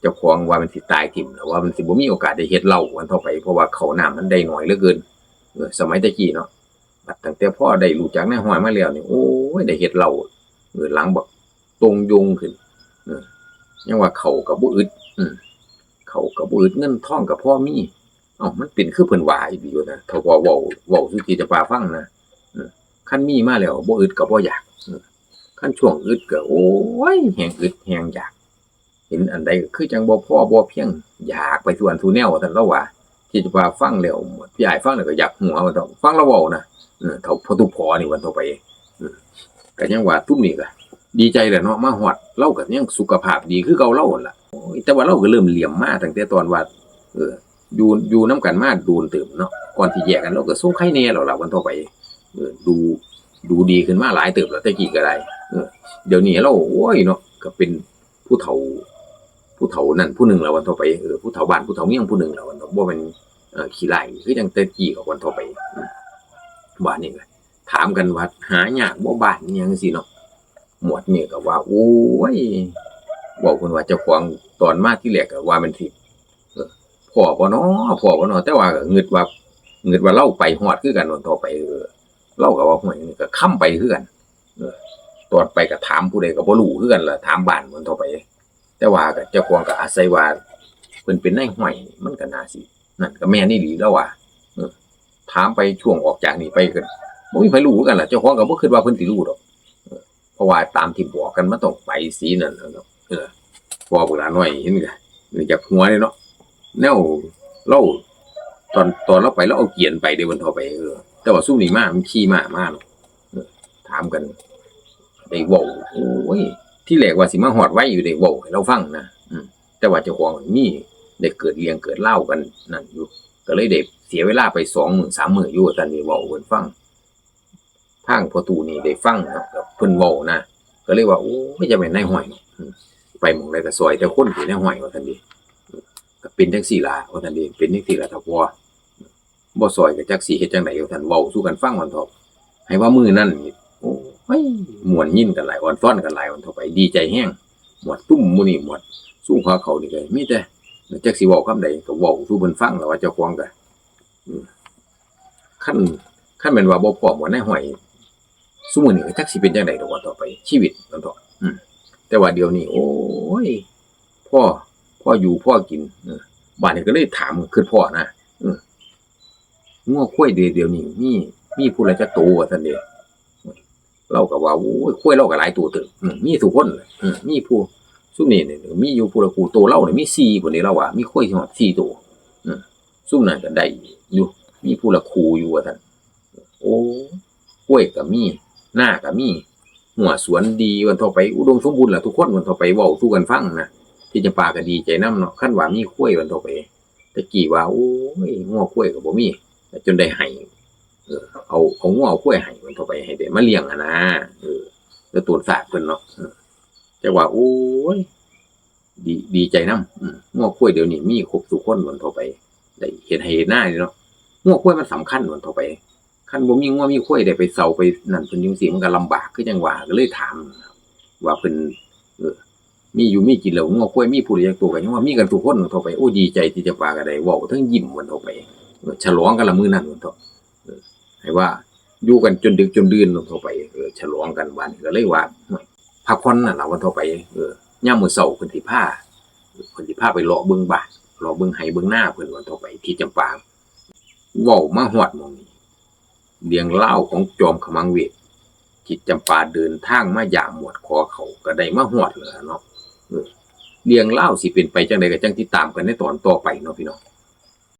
เจ้าของว่ามันสิตายถิ่มแล้ว ว่ามันสิบ่มีโอกาสได้เฮ็ดเหล้า บัดเฒ่าไป เพราะว่าข้าวน้ำมันได้น้อยเหลือเกิน เออ สมัยแต่กี้เนาะ บัดตั้งแต่พอได้รู้จักนายฮ้อยมาแล้วนี่ โอ้ย ได้เฮ็ดเหล้า เออ หลังบักโต่งโย่งขึ้น เออ ยังว่าข้าวก็บ่อึด อืม ข้าวก็บ่อึด เงินทองก็พอมี เอ้า มันเป็นคือเพิ่นว่าอีหลีอยู่นะ เฒ่าพ่อเว้า เว้าสู่จิตจะปาฟังนะ เออ คันมีมาแล้วบ่อึดก็บ่อยาก เออ คันช่วงอึดก็ โอ้ย แฮ่งอึดแฮ่งอยาก เห็นอันใดก็คือจั่งบ่พอบ่เพียง อยากไปสู่อันสู่แนว ว่าซั่นลาวว่า จิตจะปาฟังแล้ว พี่อ้ายฟังแล้วก็อยากหัว ว่าซั่น ฟังลาวเว้านะ เออ เฒ่าพ่อตุพอนี่ บัดเฒ่าไป เออ ก็ยังว่าซุมนี้ก็ดีใจแหละเนาะ มาฮอด ลาวก็ยังสุขภาพดีคือเก่าลาวหั่นล่ะ โอ้ย แต่ว่าลาวก็เริ่มเหลี่ยมมาตั้งแต่ตอนว่า เออ อยู่ อยู่นำกันมาโดนเติบเนาะ ก่อนสิแยกกันลาวก็ทรงไคแน่แล้วล่ะ บัดเฒ่าไป เออ ดู ดูดีขึ้นมาหลายเติบแล้ว แต่กี้ก็ได้ เออ เดี๋ยวนี้ลาว โอ้ยเนาะ ก็เป็นผู้เฒ่า ผู้เฒ่านั่นผู้หนึ่งแล้ว บัดเฒ่าไป เออ ผู้เฒ่าบ้านผู้เฒ่าเมืองผู้หนึ่งแล้ว บัดเฒ่า บ่แม่น เออ ขี้ร้ายคือจั่งแต่กี้ดอก บัดเฒ่าไป อืม บาดนี้ก็ถามกันว่าหายากบ่บ้านอิหยังจั่งซี้เนาะ หมวดนี่ก็ว่า โอ้ย เว้าเพิ่นว่าเจ้าของตอนมาทีแรกก็ว่ามันสิ เออ พ้อบ่น้อ พ้อบ่น้อ แต่ว่าก็งึดว่า งึดว่าลาวไปฮอดคือกัน บัดเฒ่าไป เออ ลาวก็ว่า ห้วย นี่ก็คำไปคือกัน เออ ตอนไปก็ถามผู้ใดก็บ่รู้คือกันล่ะ ถามบ้าน บัดเฒ่าไป แต่ว่าก็เจ้าของก็อาศัยว่าเพิ่นเป็นนายฮ้อย มันก็น่าสิ นั่นก็แม่นอีหลีลาวว่า เออ ถามไปช่วงออกจากนี่ไปก็บ่มีไผรู้คือกันล่ะ เจ้าของก็บ่คิดว่าเพิ่นสิรู้ดอก เออ เพราะว่าตามที่บอกกันมันต้องไปสีนั่นน่ะเนาะ เออ พอบักหลาน้อยเห็นก็อยากหัวเลยเนาะ แนวลาว ตอน ตอนลาวไปลาวเอาเกียนไปเด้ บัดเฒ่าไป เออ แต่ว่าซุมนี้มามันขี่ม้ามาเนาะ เออ ถามกัน ได้เว้า โอ้ย ทีแรกว่าสิมาฮอดไวอยู่ ได้เว้าให้ลาวฟังนะ อืม แต่ว่าเจ้าของมี ได้เกิดเรื่องเกิดราวกันนั่นอยู่ ก็เลยได้เสียเวลาไปสองมื้อสามมื้ออยู่ ว่าซั่น ได้เว้าให้เพิ่นฟัง ทางพ่อตู้นี่ได้ฟังเนาะ ก็เพิ่นเว้านะ ก็เลยว่า โอ้ย จั่งแม่นนายฮ้อยเนาะ อืม ไปหม่องใดก็ซ่อยแต่คนเป็นนายฮ้อย ว่าซั่นเด้ ก็เป็นจั่งซี้ล่ะ ว่าซั่นเด้ เป็นจั่งซี้ล่ะเฒ่าพ่อ บ่ซ่อยก็จักสิเฮ็ดจั่งใด ว่าซั่น เว้าสู่กันฟัง บัดเฒ่า ให้ว่ามื้อนั้นนี่ โอ้ย ม่วนยินกันหลาย อ่อนซ้อนกันหลาย บัดเฒ่าไป ดีใจแฮง หมวดตุ้มหมู่นี่ หมวดซุมหัวเข้านี่ก็มีแต่ จักสิเว้าคำใดก็เว้าสู่เพิ่นฟัง แล้วว่าเจ้าของก็ อืม คัน คันแม่นว่าบ่พ้อหมวดนายฮ้อย ซุมื้อนี้ก็จักสิเป็นจั่งใดดอก บัดเฒ่าไป ชีวิต บัดเฒ่า อืม แต่ว่าเดี๋ยวนี้ โอ้ย พอ พออยู่พอกิน เออ บาดนี้ก็เลยถาม คิดพ้อนะ เออ งัวควายเดี๋ยว เดี๋ยวนี้มี มีผู้ละจักโต ว่าซั่นเด้ ลาวก็ว่า โอ้ย ควายลาวก็หลายโตเติบ อืม มีทุกคนแหละ อืม มีผู้ ซุมนี้นี่ มีอยู่ผู้ละคู่ โตลาวนี่มีสี่พุ้นเด้ ลาวว่า มีควายฮอดสี่โต อืม ซุมนั้นก็ได้อยู่ มีผู้ละคู่อยู่ ว่าซั่น โอ้ ควายก็มี นาก็มี หัวสวนดี บัดเฒ่าไป อุดมสมบูรณ์ล่ะทุกคน บัดเฒ่าไป เว้าสู่กันฟังนะ ที่จำปาก็ดีใจนำเนาะ คันว่ามีควาย บัดเฒ่าไป แต่กี้ว่า โอ้ย งัวควายก็บ่มี จนได้ให้ เออ เอา เอางัวเอาควายให้ บัดเฒ่าไป ให้ได้มาเลี้ยงหั้นนะ เออ แล้วต้นซากเพิ่นเนาะ เออ แต่ว่า โอ้ย ดี ดีใจนำ อืม งัวควายเดี๋ยวนี้มีครบทุกคน บัดเฒ่าไป ได้เฮ็ดไฮ่เฮ็ดนานี่เนาะ งัวควายมันสำคัญ บัดเฒ่าไป คันบ่มีงัวมีควายได้ไปเซาไปนั่นเพิ่นจั่งซี้ มันก็ลำบาก คือจั่งว่า ก็เลยถาม ว่าเพิ่น เออ มีอยู่มีกินแล้ว งัวควายมีผู้ใดจักตัว ก็ยังว่ามีกันทุกคน ว่าเถาะไป โอ้ ดีใจ ที่จำปาก็ได้เว้าทั้งยิ้ม ว่าเถาะไป เออ ฉลองกันละมื้อนั้น ว่าเถาะ เออ ให้ว่าอยู่กันจนดึกจนดื่น ว่าเถาะไป เออ ฉลองกัน บาดนี้ก็เลยว่า พักผ่อนนั่นล่ะ ว่าเถาะไป เออ ยามมื้อเช้าเพิ่นสิพา เพิ่นสิพาไปเลาะเบิ่งบ้าน เลาะเบิ่งไฮ่เบิ่งนาเพิ่น ว่าเถาะไป ที่จำปา เว้ามาฮอดหม่องนี้ เรื่องราวของจอมขมังเวท ที่จำปาเดินทางมายามหมวดขอเขา ก็ได้มาฮอดแล้วล่ะเนาะ เออ เรื่องราวสิเป็นไปจั่งใด ก็จั่งติดตามกันในตอนต่อไปเนาะพี่น้อง